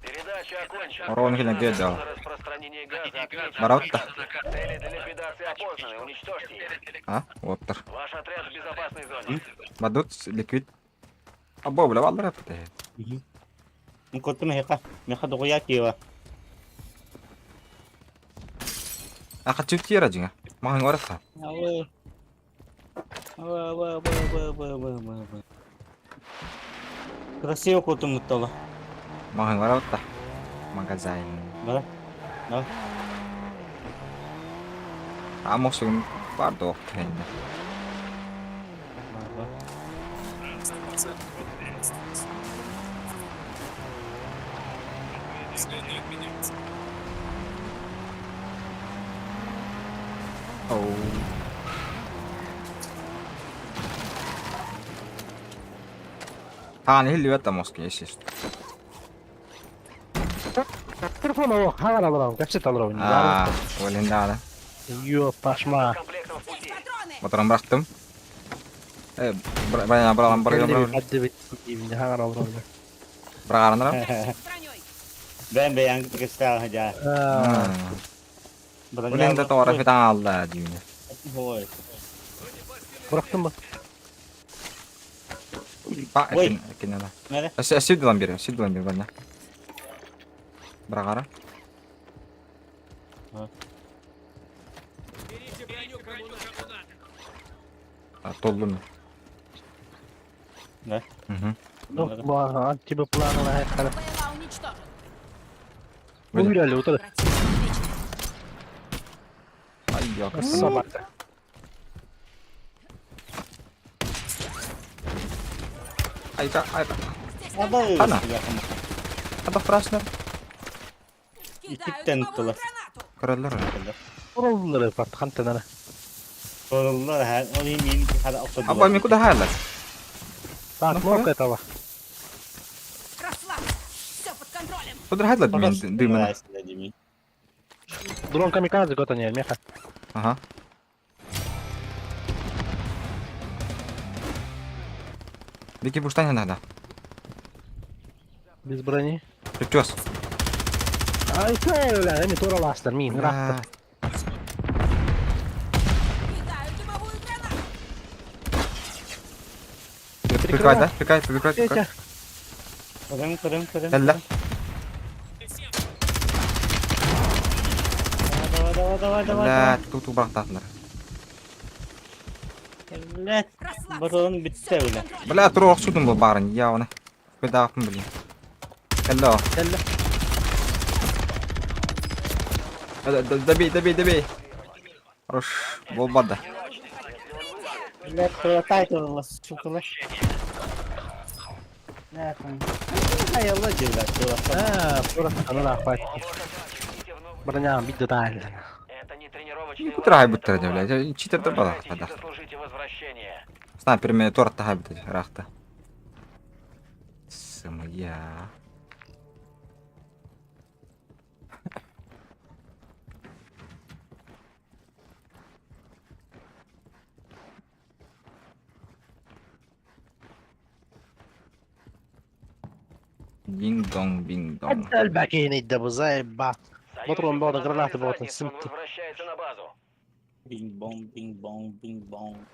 Передача окончена. Урон кэлэн Зона дал. распространения газа отмечена. Баратта. Цели для ликвидации опознаны. Уничтожьте их. А, оттар. Ваш отряд в безопасной зоне. Бадут ликвид. Або бля баллар апты. Көрдүм эһиэхэ. Миэхэ доҕуйаа киэбэ. Аха чүптиера жиңа. Маған ораса. Абы. Абы абы абы абы абы абы абы абы. Красиво көрдүм муттала. Маған оратта. Магазин. Бара. Да. А мосугун бар доқ тэнне. Бар, бар. Оу. Тааны хилли моски если Телефон алып, хабар алып, кәпсет алып. Аа, олин даада. Йо, пашма. Комплектом в Здесь пути. патроны! Батыран бырахтым. Э, бра бралам бралам бралам. Хабар алып. Брагаранара. Ящик с броней! Бэм бэйэн кэстээх дьаа. Олин да тоора фитан алла дүйнэ. Ой. Бырахтым ба? Па, Ой. экин экин ала. Мэрэ. Сиддилан бер, сиддилан бер бана. Брагара. Берите броню, кому надо. Толлум. Да? Мгм. Ну, антибаплан БЛА уничтожен! Уйрали, утыр. Противник отмечен. Ай, ёк. Собака. Айка, айка. Здесь Абы. Ана. Ата фраснер. кидают Итиктен дымовую тула. гранату! Көрөлөр. Ураллары патхантанара. Sorullar her onu min hadi atladılar. Аба мен куда хайлар? Так, кнопка этого. Расслабься! Все под контролем! Куда хайлар мен дымына. Дрон камикадзе готоня, меха. Ага. Беки буштан надо. Без брони. Чөс. Ай, бля, эми тура ластар, мин, рахта. Прикрывай, да? Прикрывай, прикрывай, прикрывай. Көрөн, көрөн, көрөн. Кэллэ. Давай, давай, давай, давай, Бля, тут убахтаатынар. Блять, Расслабься. батон бүттэ Всё бля. под Бля, турук охсудум бу баарын, я оны. Көдааппын блин. Кэллэ о. Кэллэ. Добей, добей, добей. Хорош. Буолбат да. Блять, хватай турла, сука. Хайалла дьылга Аа, просто анан ахпат. Броня бидде тааллана. Это не тренировочный Кутра лагерь, хайбыттара это дьэ, ГУЛАГ. блядь. Читердер бала. Сражайтесь и заслужите возвращение. Снайпер мен торт хайбыт рахта. Сымыя. Динг-донг, бинг-донг. Хадда элбэкиин идде бу Батрон Союзник баҕа подорвали граната баҕатын задницу, он сымты. возвращается на базу. Бинг-бонг, бинг-бонг, бинг-бонг.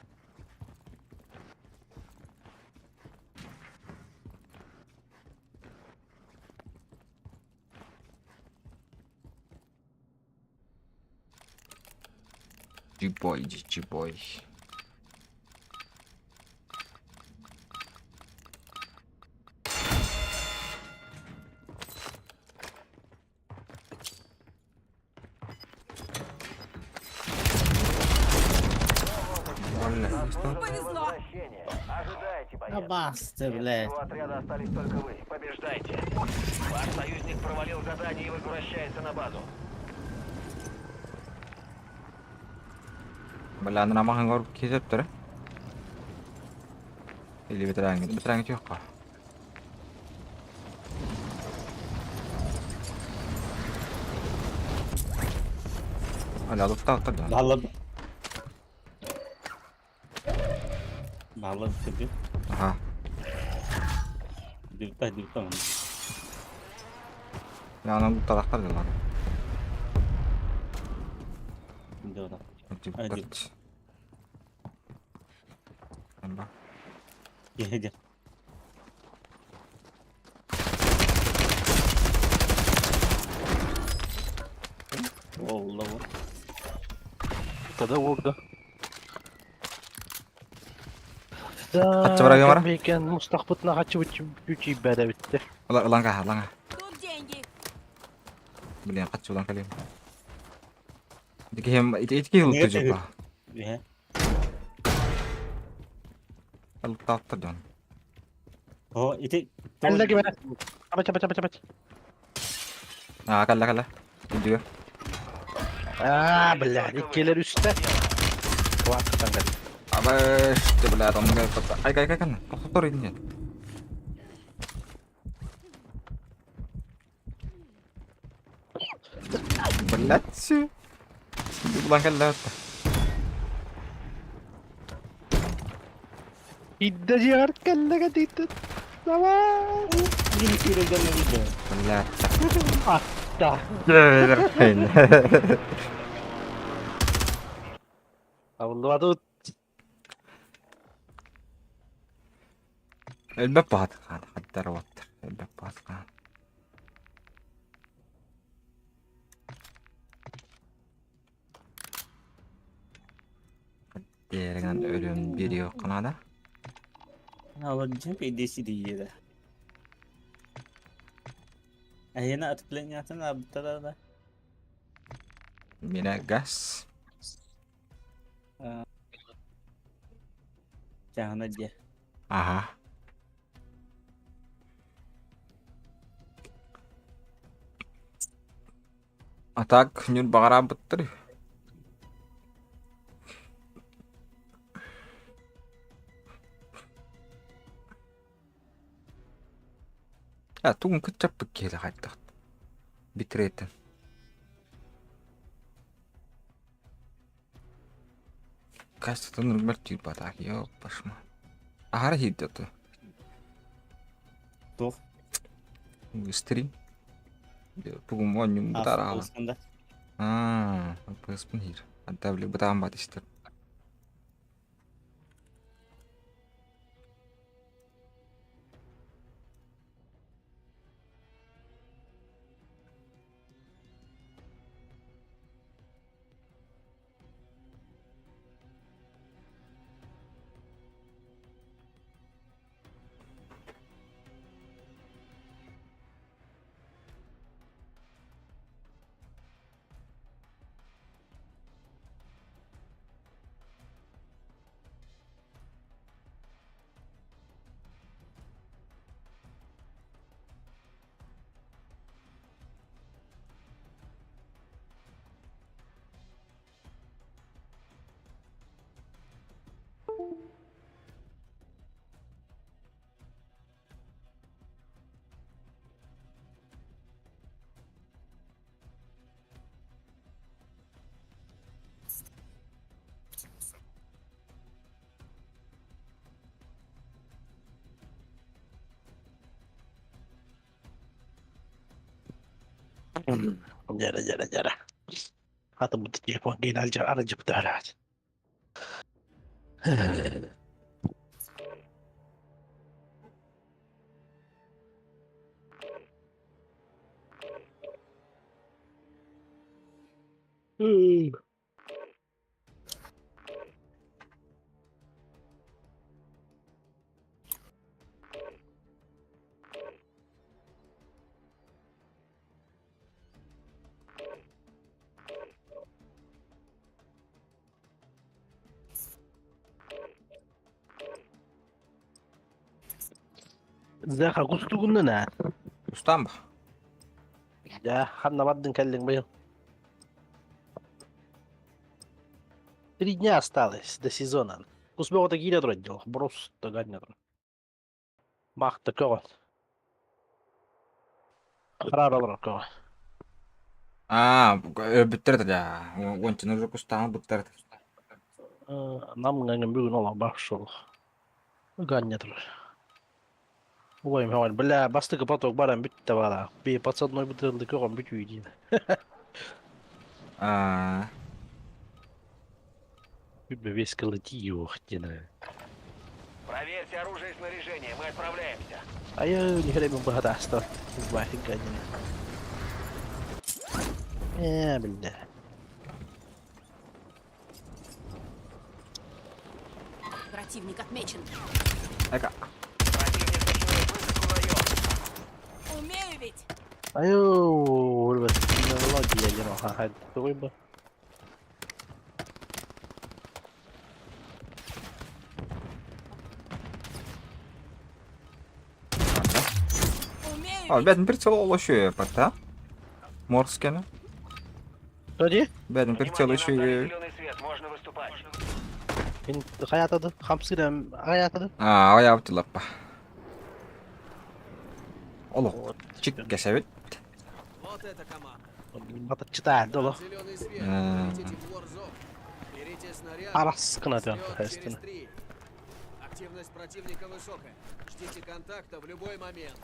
G-boy, G-boy. Бля, что? Повезло. Возвращение. Ожидайте, боец. Абасты, Из блядь. всего отряда остались только вы. Побеждайте. Ваш союзник провалил задание и возвращается на базу. Бля, аны намахан көрүп кетип тур. Или бетерәңге, бетерәңге юк. Аля, лутта да. Баллад. Баллад тебе. Ага. Дилта, дилта. Я аны лутталактар да. Да, да. Ба. Едет. Ол, Тада oldu. Хатчы барага бара? Бекен мустахпытна хатчы үчү бәдә битте. Улар уланга, уланга. Тут деньги. Блин, катчы улан калем. Дики хем, ити лутта Нет, жопа. Э, Лутта аттыр дон. О, ити. Әллә кем? Абач, абач, абач, абач. А, калла, калла. Иди. Аа, бля, иккелер үстә. Вакыттан гел. Абаш, ты, бля, там Ай, кай, кай, кай. Тоқтор идин. Блядь. Булан калла. Идде жар кәлләгә дитте. Давай. Бир сүрөгөн видео. Блядь. Атта. Абыллы Элбеп баат хан, хаттар ваттыр. Элбеп баат хан. Дереген өлüm bir yok kanada. Алар жемп идеси дейdi. Айына отклонятын абтара Менә газ. Жагына же. Ага. А так, нүр бағара бұттыр. А, тугун кытчаппыт киһи хайдах. Битретін. Кажется, нұрмер түйір батақ, ёпашма. Ахара хиддаты. Тух. Стрим. Тугун монюм бутара ала. Осында. Аа, пыспын хир. Антабли бутаан бат истер. Дьэрэ дьэрэ дьэрэ. Хатыммыт телефон киин аралдьыпта Заха кустугуннан аа. Устаан ба? Дьэ, ханна бардын кэллиҥ быйыл? 3 дня осталось до сезона. Кус бөҕөтө киирэ турар дьол, просто ганньа турар. Баахта көҕөн. Хараара олорор көҕөн. Аа, өлбүттэр этэ даа. Уончаны уже кустаан ылбыттар этэ. Намҥа бүгүн олох баар суох. Ганньа турар. Убайым көҕөн, бля, бастакы поток баран бүттэ баалаах. Би подсадной бытырылды көҕөн бүтүү диин. Аа, Бүт кылы тиийиэх диэн. Проверьте оружие и снаряжение. Мы отправляемся. Айы, нихера мен быһата астар. Бахин гадина. Э, бля. Противник отмечен. эка. Противник начинает высадку в район. Умею ведь! Айы, өлбөт. Технология диэн оха хайдыгый бу. Умею А, ведь! бэдин прицел олошуя пата. Морскена. Тоди? Бэдин прицел Внимание, нам дали еще. зеленый свет. Можно выступать. Мин хаятады, хамсыра хаятады. Аа, аяп лаппа. Олох. Чик кэсэбит. Вот эта команда. Батычытаа доло. Зеленый свет. М. Летите в Warzone. Берите снаряд. Араскына Взлет тön через хэстин. 3. Активность противника высокая. Ждите контакта в любой момент.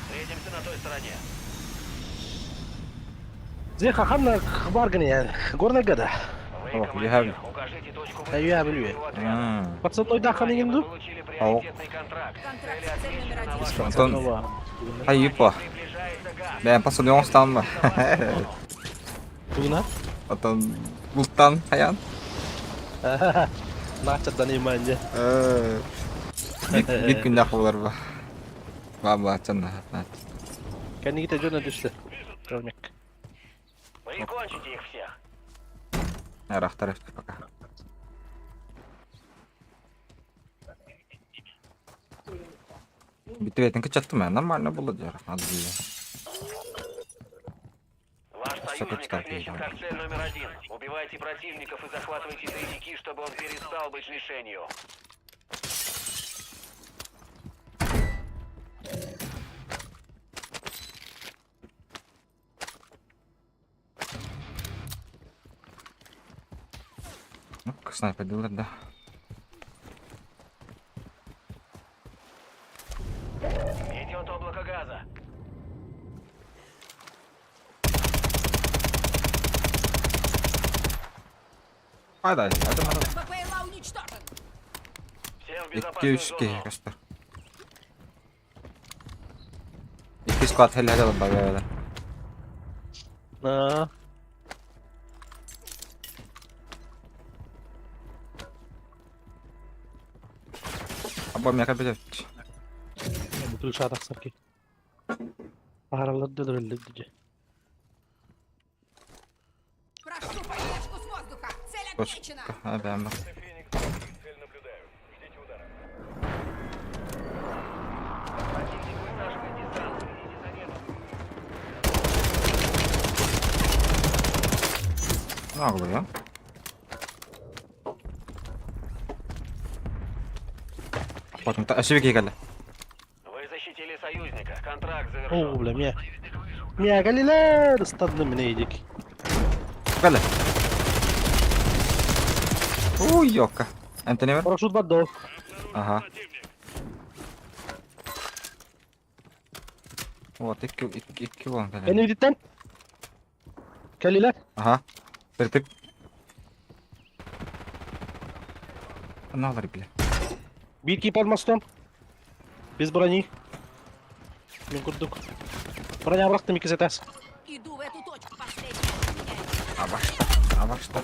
Встретимся на той стороне. Зеха ханна хбаргын я. Горный гада. Вы, Ох, командир, я- укажите точку Да я высадки блюю. своего отряда. Подсадной дахан Внимание, мы ингду? получили Ау. приоритетный контракт. Контракт Цель с цель номер отмечена на один. вашем Антон. Айыпа. Приближается газ. Бэм пасыны оңстан ба. Тугна? Отон бултан хаян. Начадан иманже. Бик күннәк булар ба. Ба ба чанна. Кәнигите жөнө түштү. Көрмек. Прикончите их всех. Арахтар пока. Битветин кычаттым мен нормально было дер. Надо Ваш Всё, союзник капитан, отмечен перейдем. как цель номер один. Убивайте противников и захватывайте тайники, чтобы он перестал быть мишенью. Ну, снайпер дилер, да. Идет облако газа. Айдай, это надо. БПЛА уничтожен! Всем в безопасную 2-3 киһи зону. көстөр. Икки склад хелле ба бе. Аа. Аба мен кабет. Бутыл шатақсар ки. Аралар дөдөрөлдү. Прошу поддержку с воздуха! Цель отмечена! Точка. Бэм. Противник высаживает десант. Следите за небом. Наглый, я. Потом та ашыбы келді. Вы защитили союзника. Контракт Оо, завершен. бля, мия. Мия калилер ыстадны мине идик. Келді. Уй, ёка. Антони бар? Парашют баддо. Ага. Вот, икки, икки, икки буолан кэлэн. Кэннибититтэн. Кэллилэр. Аха. Тыртык. Аналар бile. Биир кип алмастом. Без брони. Мин курдук. Броня бырахтым иккис этээс. Иду в эту точку. Последний. Абашта. Абашта.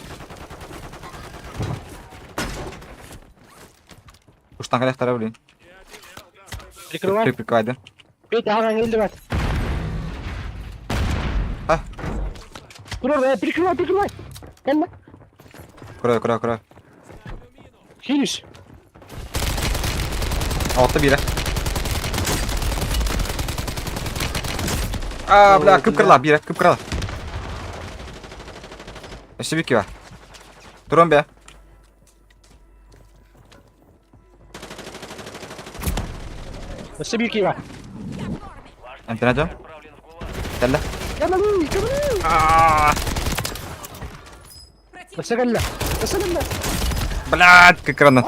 Уштан кэлэхтэрэ блин. Прикрывай. Прикрывай. Петя, аҕаҥ иһиллибэт. А? Турар, прикрывай, прикрывай. Кэллэ. Кырай, кырай, кырай. Хилиш. Алта биирэ. А, бля, кып-кырла, биирэ, кып-кырла. Өссө бикки бар. Туран бе. Өссө биир киһи бар. Эмтэнэ дьон. Кэллэ. Кэллэ, кэллэ. Өссө кэллэ. Өссө кэллэ. Блядь, как рано.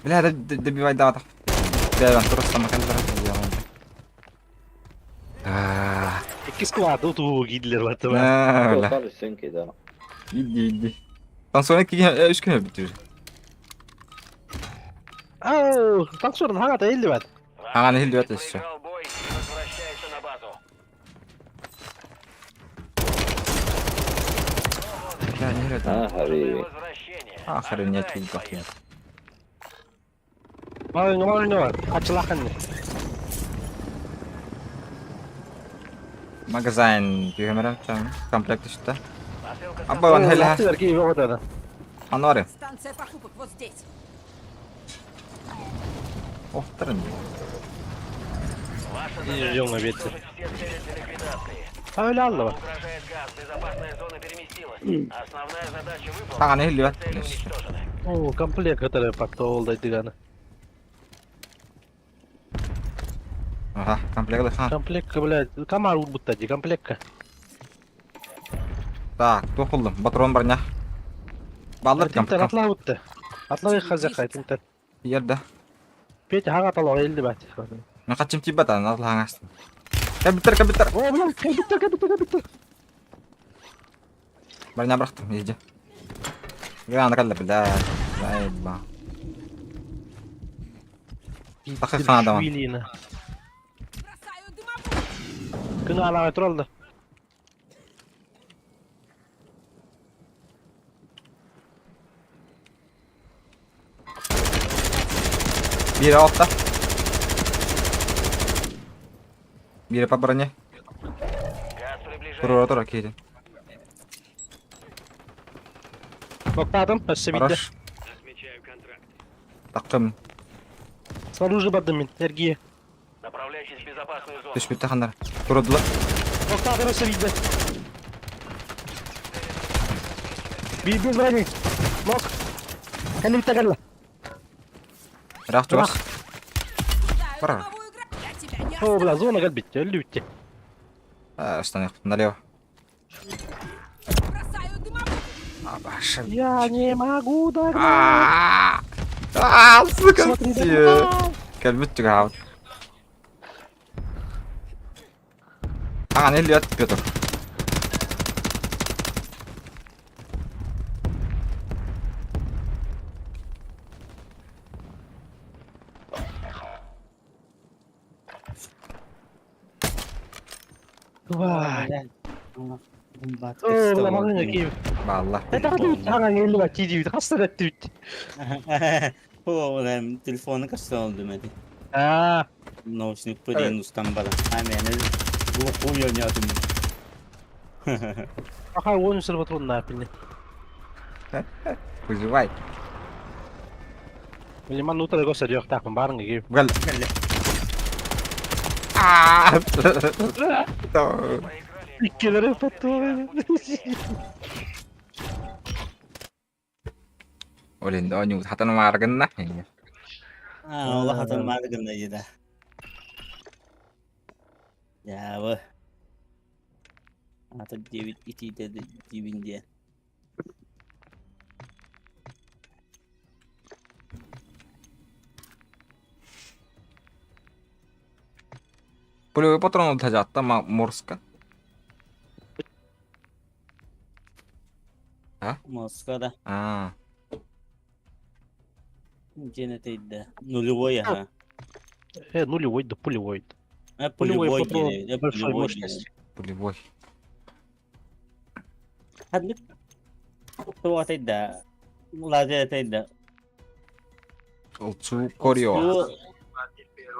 Бля, добивай да. Бля, просто макалдар. Иккис кылааты утуу киирдилэр баттыба. Бля. Иди, иди. Танцорын икки үс күн өлбүт уже. Ау, танцорын хаҥата иһиллибэт. Хаҥаны иһиллибэт өссө. Проиграл бой и возвращается на базу. Бля, не иһиллибэт. А, хабиби. Возвращение. Охренеть, Ожидает как боец. Маҕаҥҥа маҕаҥҥа бар. Хачылааххын. Магазин түһэмэрэ комплект түстэ. Посылка с Абба, он хеле. Аттыгар киһи бөҕөтө. Анары. Станция покупок вот здесь. Охтарын. Ваша Идем задача на ветер. уничтожить все цели для ликвидации. Öyle алла бар. Угрожает газ. Безопасная зона переместилась. Основная задача выполнена. Хаҥаны иһиллибэт. Цели уничтожены. Оо, комплект кытары пакта ол дайдыганы. Аха, комплект хан. Комплектка, блядь, камар урбутта ди, комплектка. Так, туох буллум? Патрон барня. Баллар Тинтен комплект. атла утты. Атла хаза тинтен. Yerде. Петя хага талар элди бат. Мен качым тибет ан атла хаңастым. Кабиттер, кабиттер. О, блядь, кабиттер, кабиттер, кабиттер. Барня бырахтым, иди. Гран калла, бля. Айба. Тахы хана Швилина. Бросаю дымовую. Күн алага туралды. Бири алта. Бири по броне. Газ приближается. Тура тура кейден. Токтадым, өссө битте. Хорош. Тақым. Снаружи бардым мин, эргие. Направляйтесь в безопасную зону. Түш битте хандар. Турдулар. Токтадым өссө битте. Бир без брони. Нок. Кәлі битте кәлі. Бірақ чугас. Кидаю Пора. дымовую гра- Я тебя не О, бля, зона кәл битте, өлді битте. Штаны налево. Бросаю дымовую. Абаша. Я не могу догнать. А, сука. Смотри, догнал. Кәлбит түгә. Ага, не лет, Петр. Вай. О, бля, мағына киіп. Балла. Это хаҥан элли тиийдибит, хаста эттибит. О, телефоны кашта oldu мedi. Аа, Наушник пырен устан бара. Амен, глухую ойнадым. аха он үсір патрон пилне. Вызывай. Лиман утра көсөр жок тақын барың киіп. Гал. А. Иккелери патрон. Олин оню хатан маргынна. А, Allah хатан мардыгында еді. Жабы. Ата 9 ити деді дибинде. Пулевой патрон утажатта морска. А? Москва да. А. Диэн этейдэ. Нулевой аха. Нулевой да пулевой. Э, Пулевой пулевой патрон диэн. Э, большой пулевой мощности. Пулевой. Ханнык туох этейдэ? Лазер этейдэ. Олцу Корио.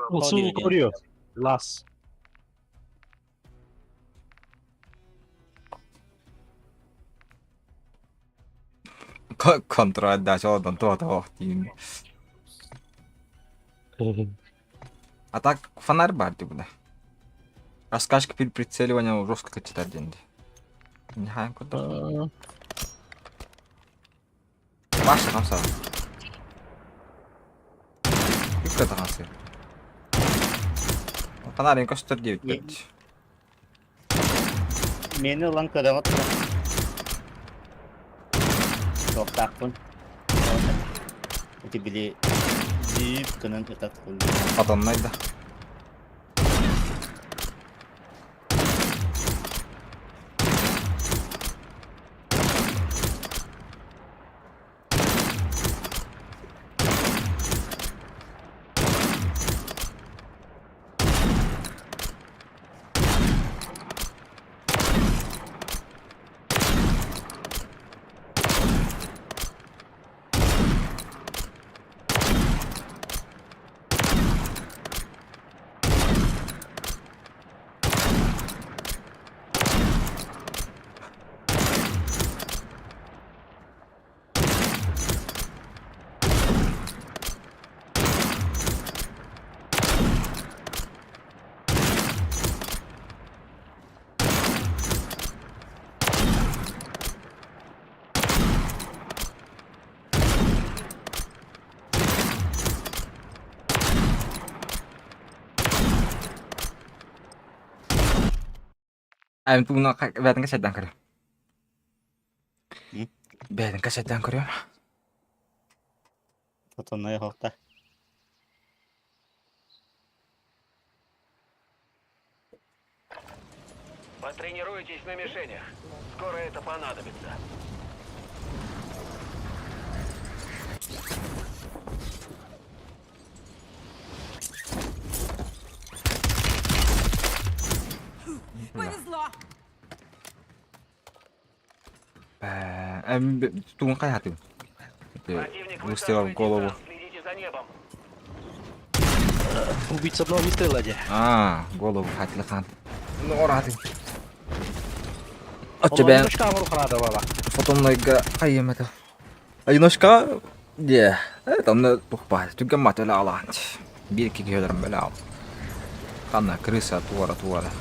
Олцу Корио. Лас. Контрольдаачы олордон туох диин. А так фонарь бар дии буда. Раскачка при прицеливании жестко качетар диэн дии. Не хаан курдук. Баша хамсаа. Үккэ таҕасы. Фонарь көстөр диэбиттэр. Миэнэ ылан көрөҕүт дуо? Суохтаахпын. Ити били дьип гынан ытат курдук. Хотоннай да. Эн тугунан бэйэтин кэсэйдээн көрүөм. Бэйэтин кэсэйдээн көрүөм. Хотонной оһохто. Потренируйтесь на мишенях. Скоро это понадобится. Повезло! Тугун хайаатым? Противник Выстрел в высаживает голову. десант. Следите за небом. Убить с одного выстрела дии. А, голову хатлахан. Нораатын. Оччо бэйэн Одиночка хараада бала. фотоннойга хайым это. Одиночка де. Это онно тухпа. Түгэн мат өлө алаан. Биир киһи өлөрөн бэлэ ал. Ханна крыса туора туора.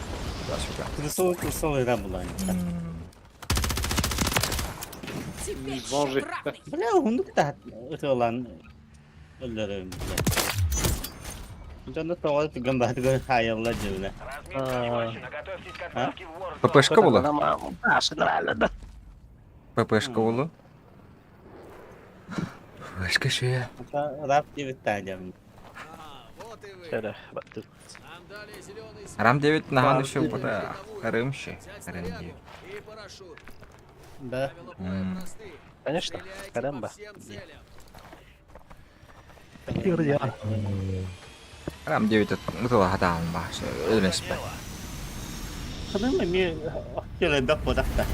Да сюда. Крысол крысол ыра булан. Теперь Боже. счет равный! Бля, уһуннук да ытыалаан өллөрөм бля. Дьоно тоҕо түгэн баатыгар хаайаллар дьэ Разметка захвачена. Готовьтесь к отправке в Warzone. ППшка була? Нормально, да. ППшка була? ППшка шея. Рап диэбит Ага, вот и вы. Şöyle баттым. Нам дали зеленый свет. Рам 9 нахан еще бута. Рымши. Взять Рам снарягу 9. и парашют. Да. Правила боя просты. Конечно. Стреляйте по Карамба. всем целям. Рам 9 ытыла хатаан баш. Өлмеспе. Ханым эмиэ элбэх буолахта.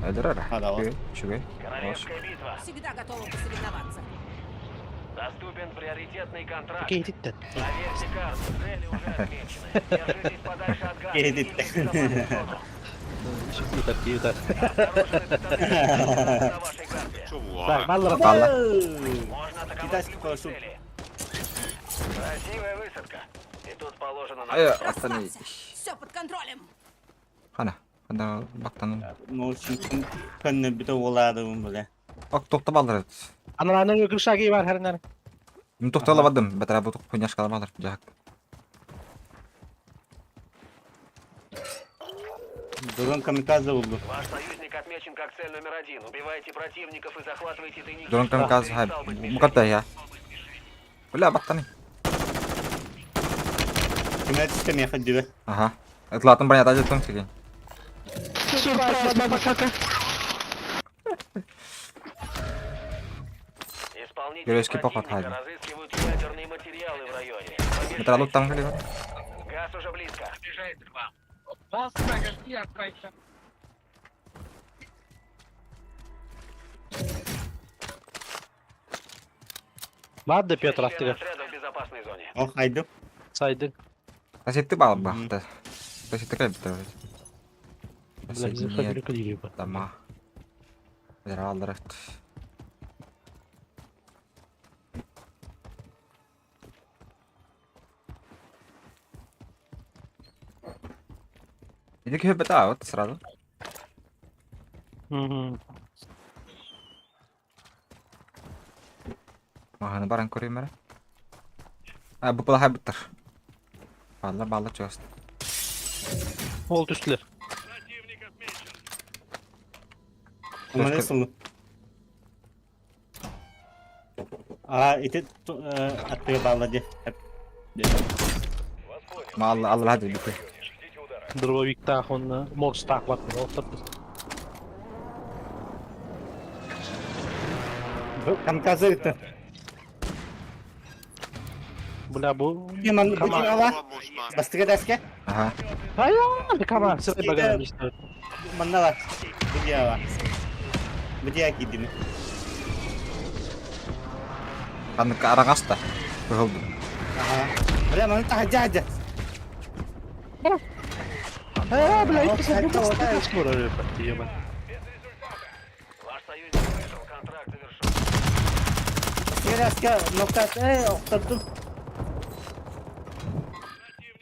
Өлөрөр. Хараwa. Үчүгэй. Королевская битва. Всегда готова посоревноваться. Доступен приоритетный контракт. Какие титтен. Проверьте карту. Цели уже отмечены. Держитесь подальше от газа. Какие и титтен. безопасную зону. Юта, юта. Обнаружены цитадели на вашей карте. Так, баллар. Балла. Можно атаковать Китайский любые парашют. цели. Красивая высадка. И тут положено на... Ай, аттан. Расслабься! Все под контролем! Хана. Хана бактан. Научник көннө бүтэ уолаадыбын бля. Ок тохта балдар. Аналарның крышаги бар хәрнәр. Мин тохтала бардым. Бәтәрә бу хуйняшкала балдар. Жак. Дрон камикадзе булду. Ваш союзник отмечен как цель номер один. Убивайте противников и захватывайте тайники. Дрон чтобы он камикадзе хай. перестал быть мишенью. Мукатта я. Бля, бактан. Көмө түстэ миэхэ дьүбэ. Аха. Ытлаатын бронята дьыттым сигин. Исполнители Геройский поход, противника Хайден. разыскивают ядерные материалы в районе. Металлург там кэлибин. Газ уже близко. Баар да Петр Члены аттыгар. отряда в безопасной зоне. Ол хайдым. Сайдың. Таситты баалбахта. Таситты кэлбиттэр. Бля, Нет, кэлири дома. Зералдырыт. Иди к бета, вот сразу. Маһаны баран көрүм эрэ. А, бу плохая буттар. Балла балла чугас. Ол түстүлэр. Аманы сылы. А, ити аттыга баалла дии. Малла алла хады бүкө. Дробовиктаах уонна морстаах баттар. Ол Камказы ыытта. Бля, бу... Яман бу ала. Бастыга даске. Ага. Айа, кама, сырай баган истер. Манна бар. Бу дьиэҕэ. Бу дьиэҕэ киирдим. Ханнык араҥаста. Кыһылдым. Аха. Бля, маны таһырдьа сылдьар. Э, бля, икки скоро, Ваш союзник выжил, контракт завершен. Бастыга даске ноктат, э, охтоттум.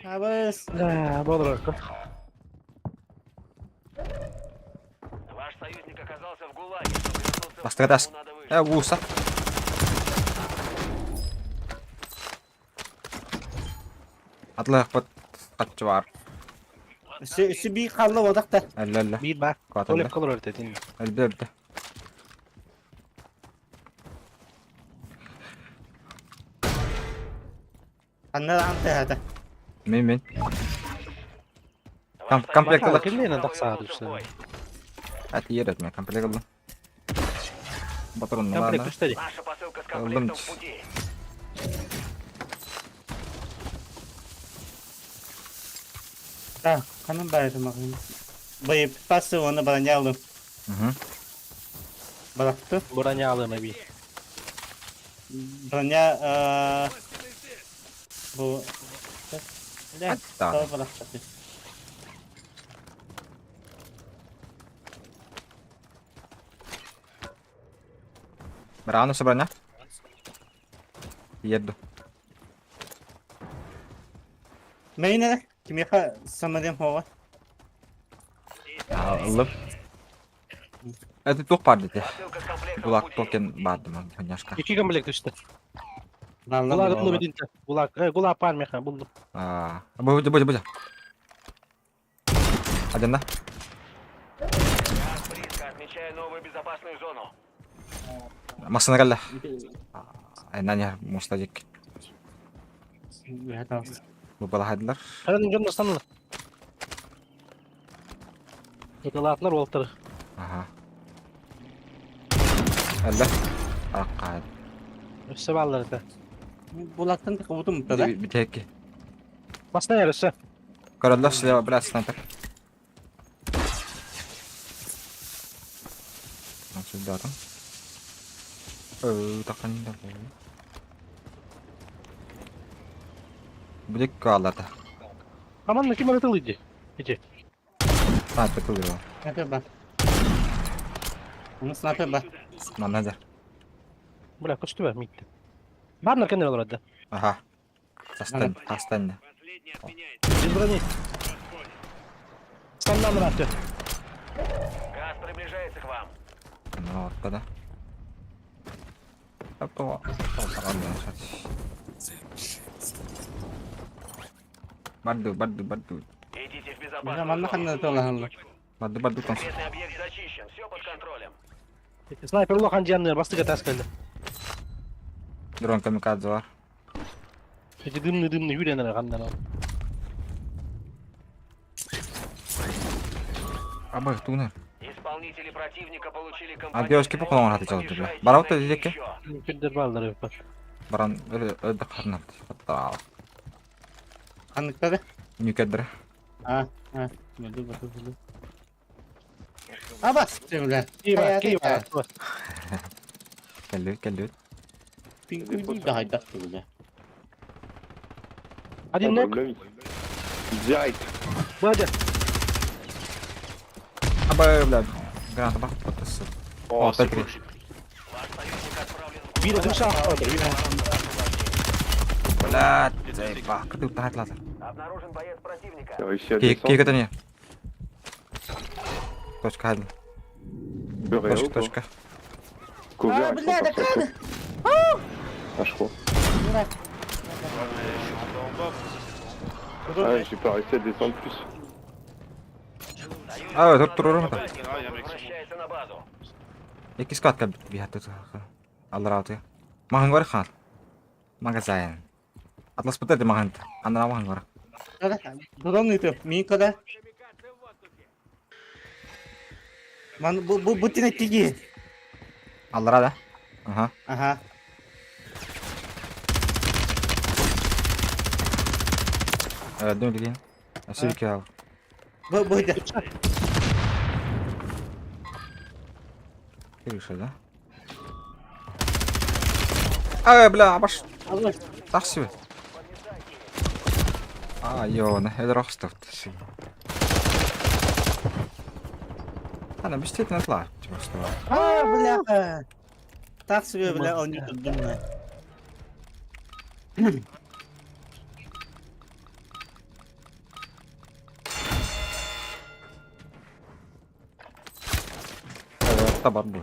Абыс. Бля, бодрак. Ваш союзник оказался в ГУЛАГе. Чтобы вернуться в Бастыга тас. страну, надо выжить. Э, ууса. Атлыахпыт хаччы баар. Өссө өссө бии хаалла бодах да. Өллө өллө. Биир баар. Куатылла. Толеп колор өртетин. Өлбү өлбү. Ханна даҕаны тыаһаата. Мин мин. Ваш Ком- комплект союзник ылар. Кимнээн снова тахсаары вернулся в түсті. бой. Ат иер этме комплект ыллым. Патронны Комплект баана. түсті де. Наша посылка с Ыллым. комплектом в пути. Так, ханан баайытым маҕын. Боеприпасы уонна броня ылым. Мгм. Барахты. Броня алыма би. Броня э, бу Бля, Да. тоҕо барахтар. Брану собрана. Еду. Мэйин эрэ, кимиэхэ самарым хоҕо. Ыллым. Это туох баар дии. Посылка с комплектом в Гулаг пути. токен баардым хуняшка. Икки комплект түсті. Балла Гулаг буолла. ыллым единті. Гулаг, э, гулаг пар меха, булдум. Аа, бу бу бу бу. Один да? Газ близко. Отмечаю новую безопасную зону. Массыына кэллэ. Айнан муста дик. Бу балаһайдылар. Харанын дьон настанылар. Ыталаатылар уолтары. Аха. Әллә. Аракка. Өссө бааллар этэ. Булаттан тахыбытым да. Битекки. Басна яр өссө. Көрөллөр слева, бля, снайпер. Сюда там. Э, так они да. Будет калата. Аманна ким ытыл иди. Иди. Снайпер тылы. Снайпер бар. Оны снайпер бар. Нам надо. Бля, көстүбэ митти. Барнар кенер олорор да. Ага. Састань, астань. Без брони. Станнан ратты. Газ приближается к вам. Ну, вот тогда. То. Баду, баду, баду. Идите в Бля, безопасную манна зону. ханна тылаһаллар. Баду, баду там. Секретный объект зачищен. Все под контролем. Снайпер улахан дьянныр бастыга тас келди. Дрон камикадзе бар. Эти дымный дымный үйренер кандан ал. Абы тугунар. Исполнители противника получили Антиоски компонент. по хаты чалдыр. Барабыт да диэки. Күндер бааллар эбит. Баран өлө харнат. Хаттаа. Ханныктары? Нүкедер. А, а, буду, буду, буду. Абас, бля. Киба, киба. Кэллүт, кэллүт. Пингвин да хайдах бля. Один Ah, ног. bah, il me l'a mis. Direct. Бадя. Абы, бля. Граната бах потасы. Oh, О, c'est Петри. quoi que j'ai pris. Ваш союзник отправлен в Биир душа ахтар. Бля, заебал. Кыты тахатлата. Обнаружен боец противника. J'ai réussi à Ки descendre. ки не. Точка один. Le Réo, Точка, quoi. точка. Cover, Ah, ils sont бля, да partis à как? côté. Ah, je crois. Ouais, mais je suis en bas en bas, ça c'est Ah, j'ai pas réussi à descendre plus. А, тут турурум Противник Ah, y a un mec sur moi. Возвращается на базу. Икки скат кэлбит биһат алларааты. Маһын хаал. Магазин. Атлас бутер маһын. Анара маһын гор. Дрон это, Мика, да? Ман, бу, бу, бу тина тиги. Аллара да. Аха. Ага. Дөм деген. Асык ал. Бу, бу, да. Кириши, да? Ай, бля, баш. Тахсиб. А, ёна, это рохстов. Ана, бестетин атла. Типа что. А, бля. Так себе, бля, он не тут думает. Табар бу.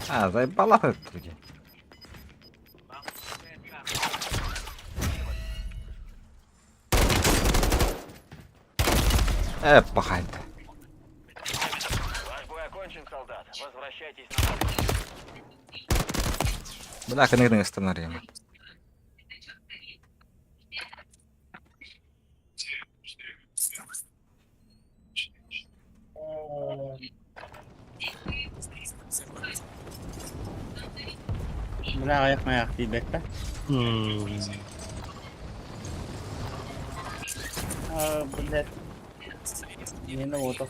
А, заебала таки. Пахай-то. Ваш бой окончен, солдат. Возвращайтесь на базу. Бля, кыныгын сценарий. Бля, аяк маяк дейбек, да? А, блядь. Именно вот так.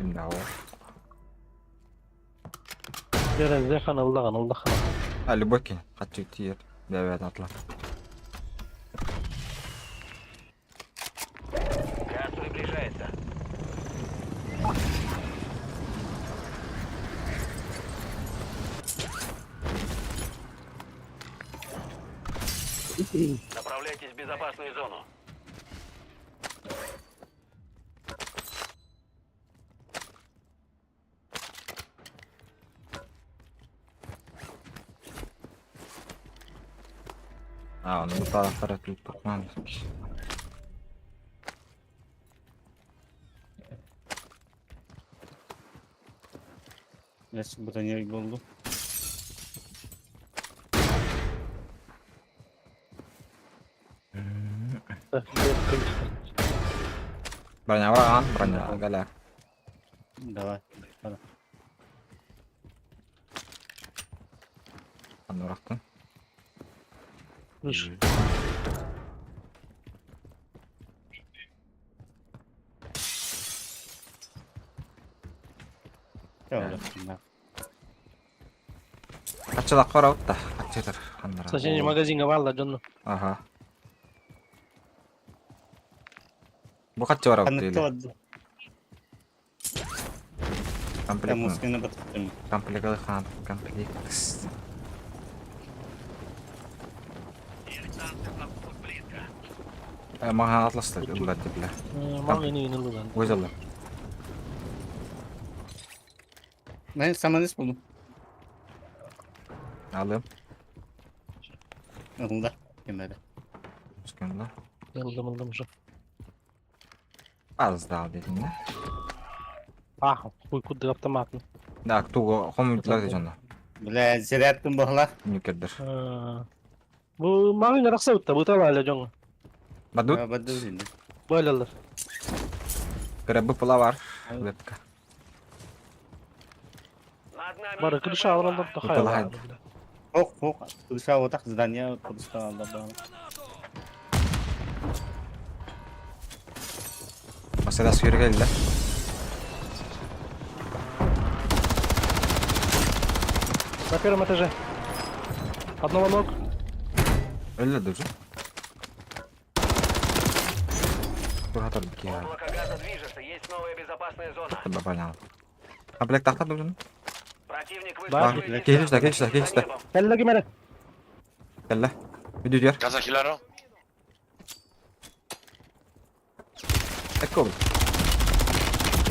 No. Зехан ылдаган, ылдахан. А, любой кинь. Хочу тиер. Бля, атла. Газ приближается. Направляйтесь в безопасную зону. А, ну та вторая тут надо. Yes, броня болды. Броня враган, броня галяк. Давай. Анурахтан. Выше. Ачыла караутта. Ачытыр. Аннара. Соседний магазинга бааллар дьонно. Ага. Бу хатчы бар Ханнык или? туады. Комплект. Мускины баттым. Комплект хан, комплект. Мага атласты, ылла бля. Мал эни ылыдан. Өзеллер. Мен саманис болдум. Алым. Ылда. Кемере. Мускинла. Ылдым, ылдым уже. Аз дал дедим да. А, хуй курдук автоматын. Да, тугу хомуйдулар дьоно. Бля, зарядкын буолла. Нюкердер. Бу маҕын арахсабытта, бытала әле дьоҥҥо. Бадут. Бадут. Байлалар. Кыра быпыла бар. Вебка. Бары крыша алалар да хайа. Ох, ох, крыша вот так здание крыша алалар. Масада сүйер келді. На первом этаже. Одного ног. Өллө да уже. Тура ки. Облако газа движется, есть новая безопасная зона. Бабалян. А, блядь, тахта должен? Противник Да, высаживает Кел десант. сюда, кел сюда, кел За сюда. небом. Кэллэ ким эрэ. Кэллэ. Бүдүдүөр. Казахиларо. Экко.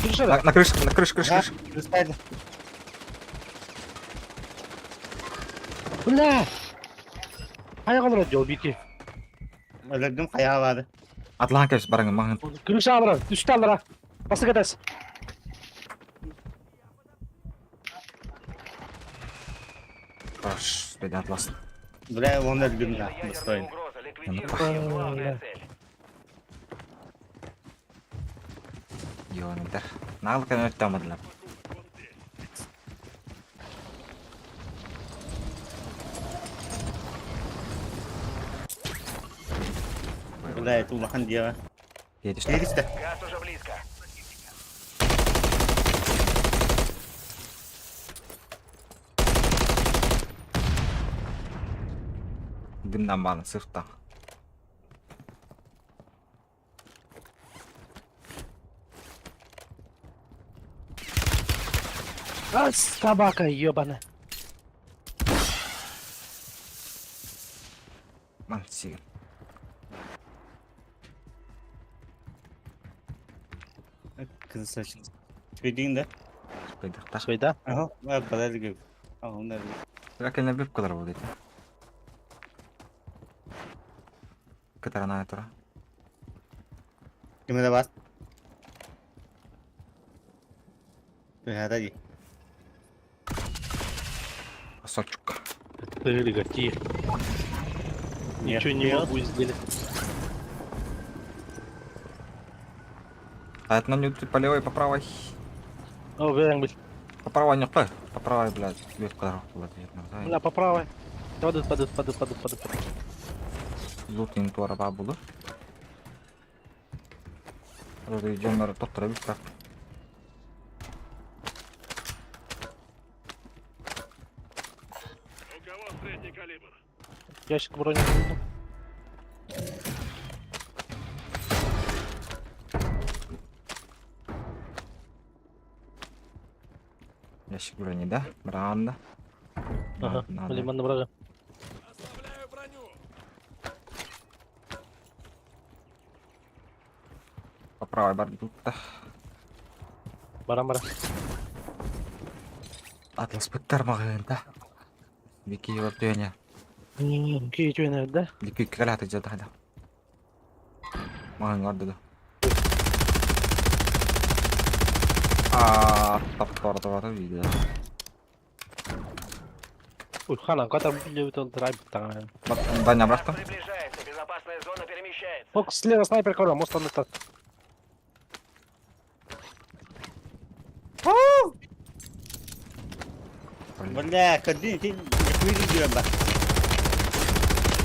Крыша На, на крыше, на крыше, крыше, крыше. Бля! Хайа олорор дьол бики. Өлөрдүм хайа барды. Атлаан кэбис бараҥын маҥын. Крыша алара, түстэ алара. Басык этес. Хорош, беде атлас. Бля, он өлдүм да, Ядерная достойно. угроза. Ликвидируйте их главная цель. Йоныдар. Наалыкан өттө амадылар. Бля, это улахан дьиэҕэ. Едешь. Кииристэ. Газ уже близко. Дымнан бааны сыртта. А, собака ебаная. Ман сигин. Кызы Твидин да? Бедихта. Свайда. Ага, бала gibi. Ага, Ләкин біп кылар бу дейт. Кытарана тура. Ким да бас? Түһәдә ди. Сочук. Ты Ничего не могу сделать. А это нам не по левой, по правой. О, бэң бил. По правой не қой. По правой, блядь, біп кылар болады. Бля, по правой. Падают, падают, падают, падают, падают. Лут интуара ба булу. Роды жоннары тоқтыра бит бірақ. Ящик брони булдым. Ящик брони, да? Бранда. Ага, Надо. лимонный брага. По правой бар тут. Барам бара. Атлас быттар мағында. Бики бар түйене. Кей түйене, да? Бики кәләті жады. Мағын арды да. А, тап тор видео. Ой, хана, ката биле драйв там. Баня Газ браттым. приближается. Безопасная зона перемещается. Ок, слева снайпер корва, мост он этот. Бля, кадин ти не диyor бak.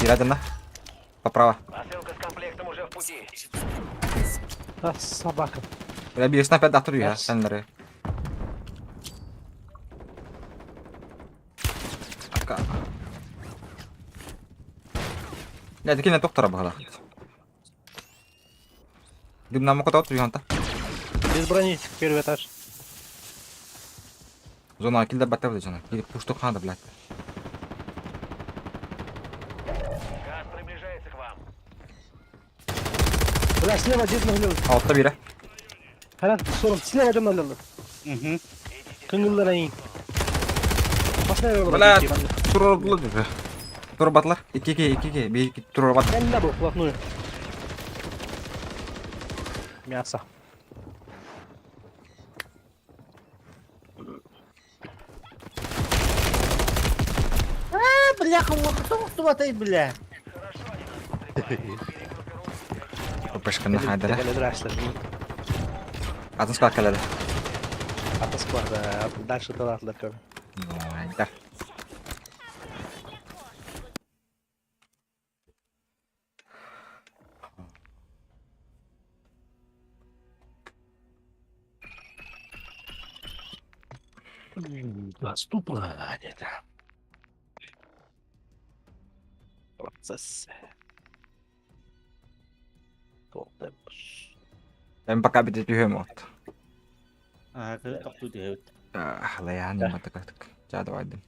Ирадына. Поправа. Посылка с комплектом уже в пути. А, собака. Бля, bir снайпер дақтыр я, сәнлері. Ака. Бля, декене тоқтара бағала. Дымна мұқыта отыр юанта. Без брони, первый этаж. Зона килде баттабы жана. Килip пушту қанды, блядь. Газ приближается к вам. Бля, слева дед наглел. Алтта бире. Харан, сором, слева дед наглел. Угу. Кыңгылдар айын. Бля, тур Тур батлар. 2 2 2 2 1 2 тур бат. Кэллэ бу, вплотную. Мясо. Бляха, тоҕустубатай бля. Пышканы хайдара. Кэлэ Атын склад кэлэри. Атын склад, дальше талатлар көр. Айдар. Доступно где-то. Процесс. Эн пока бити түһүөм от. Аа, тохтуу түһэбит. Халайаан ньыматык. Чаа давайдым.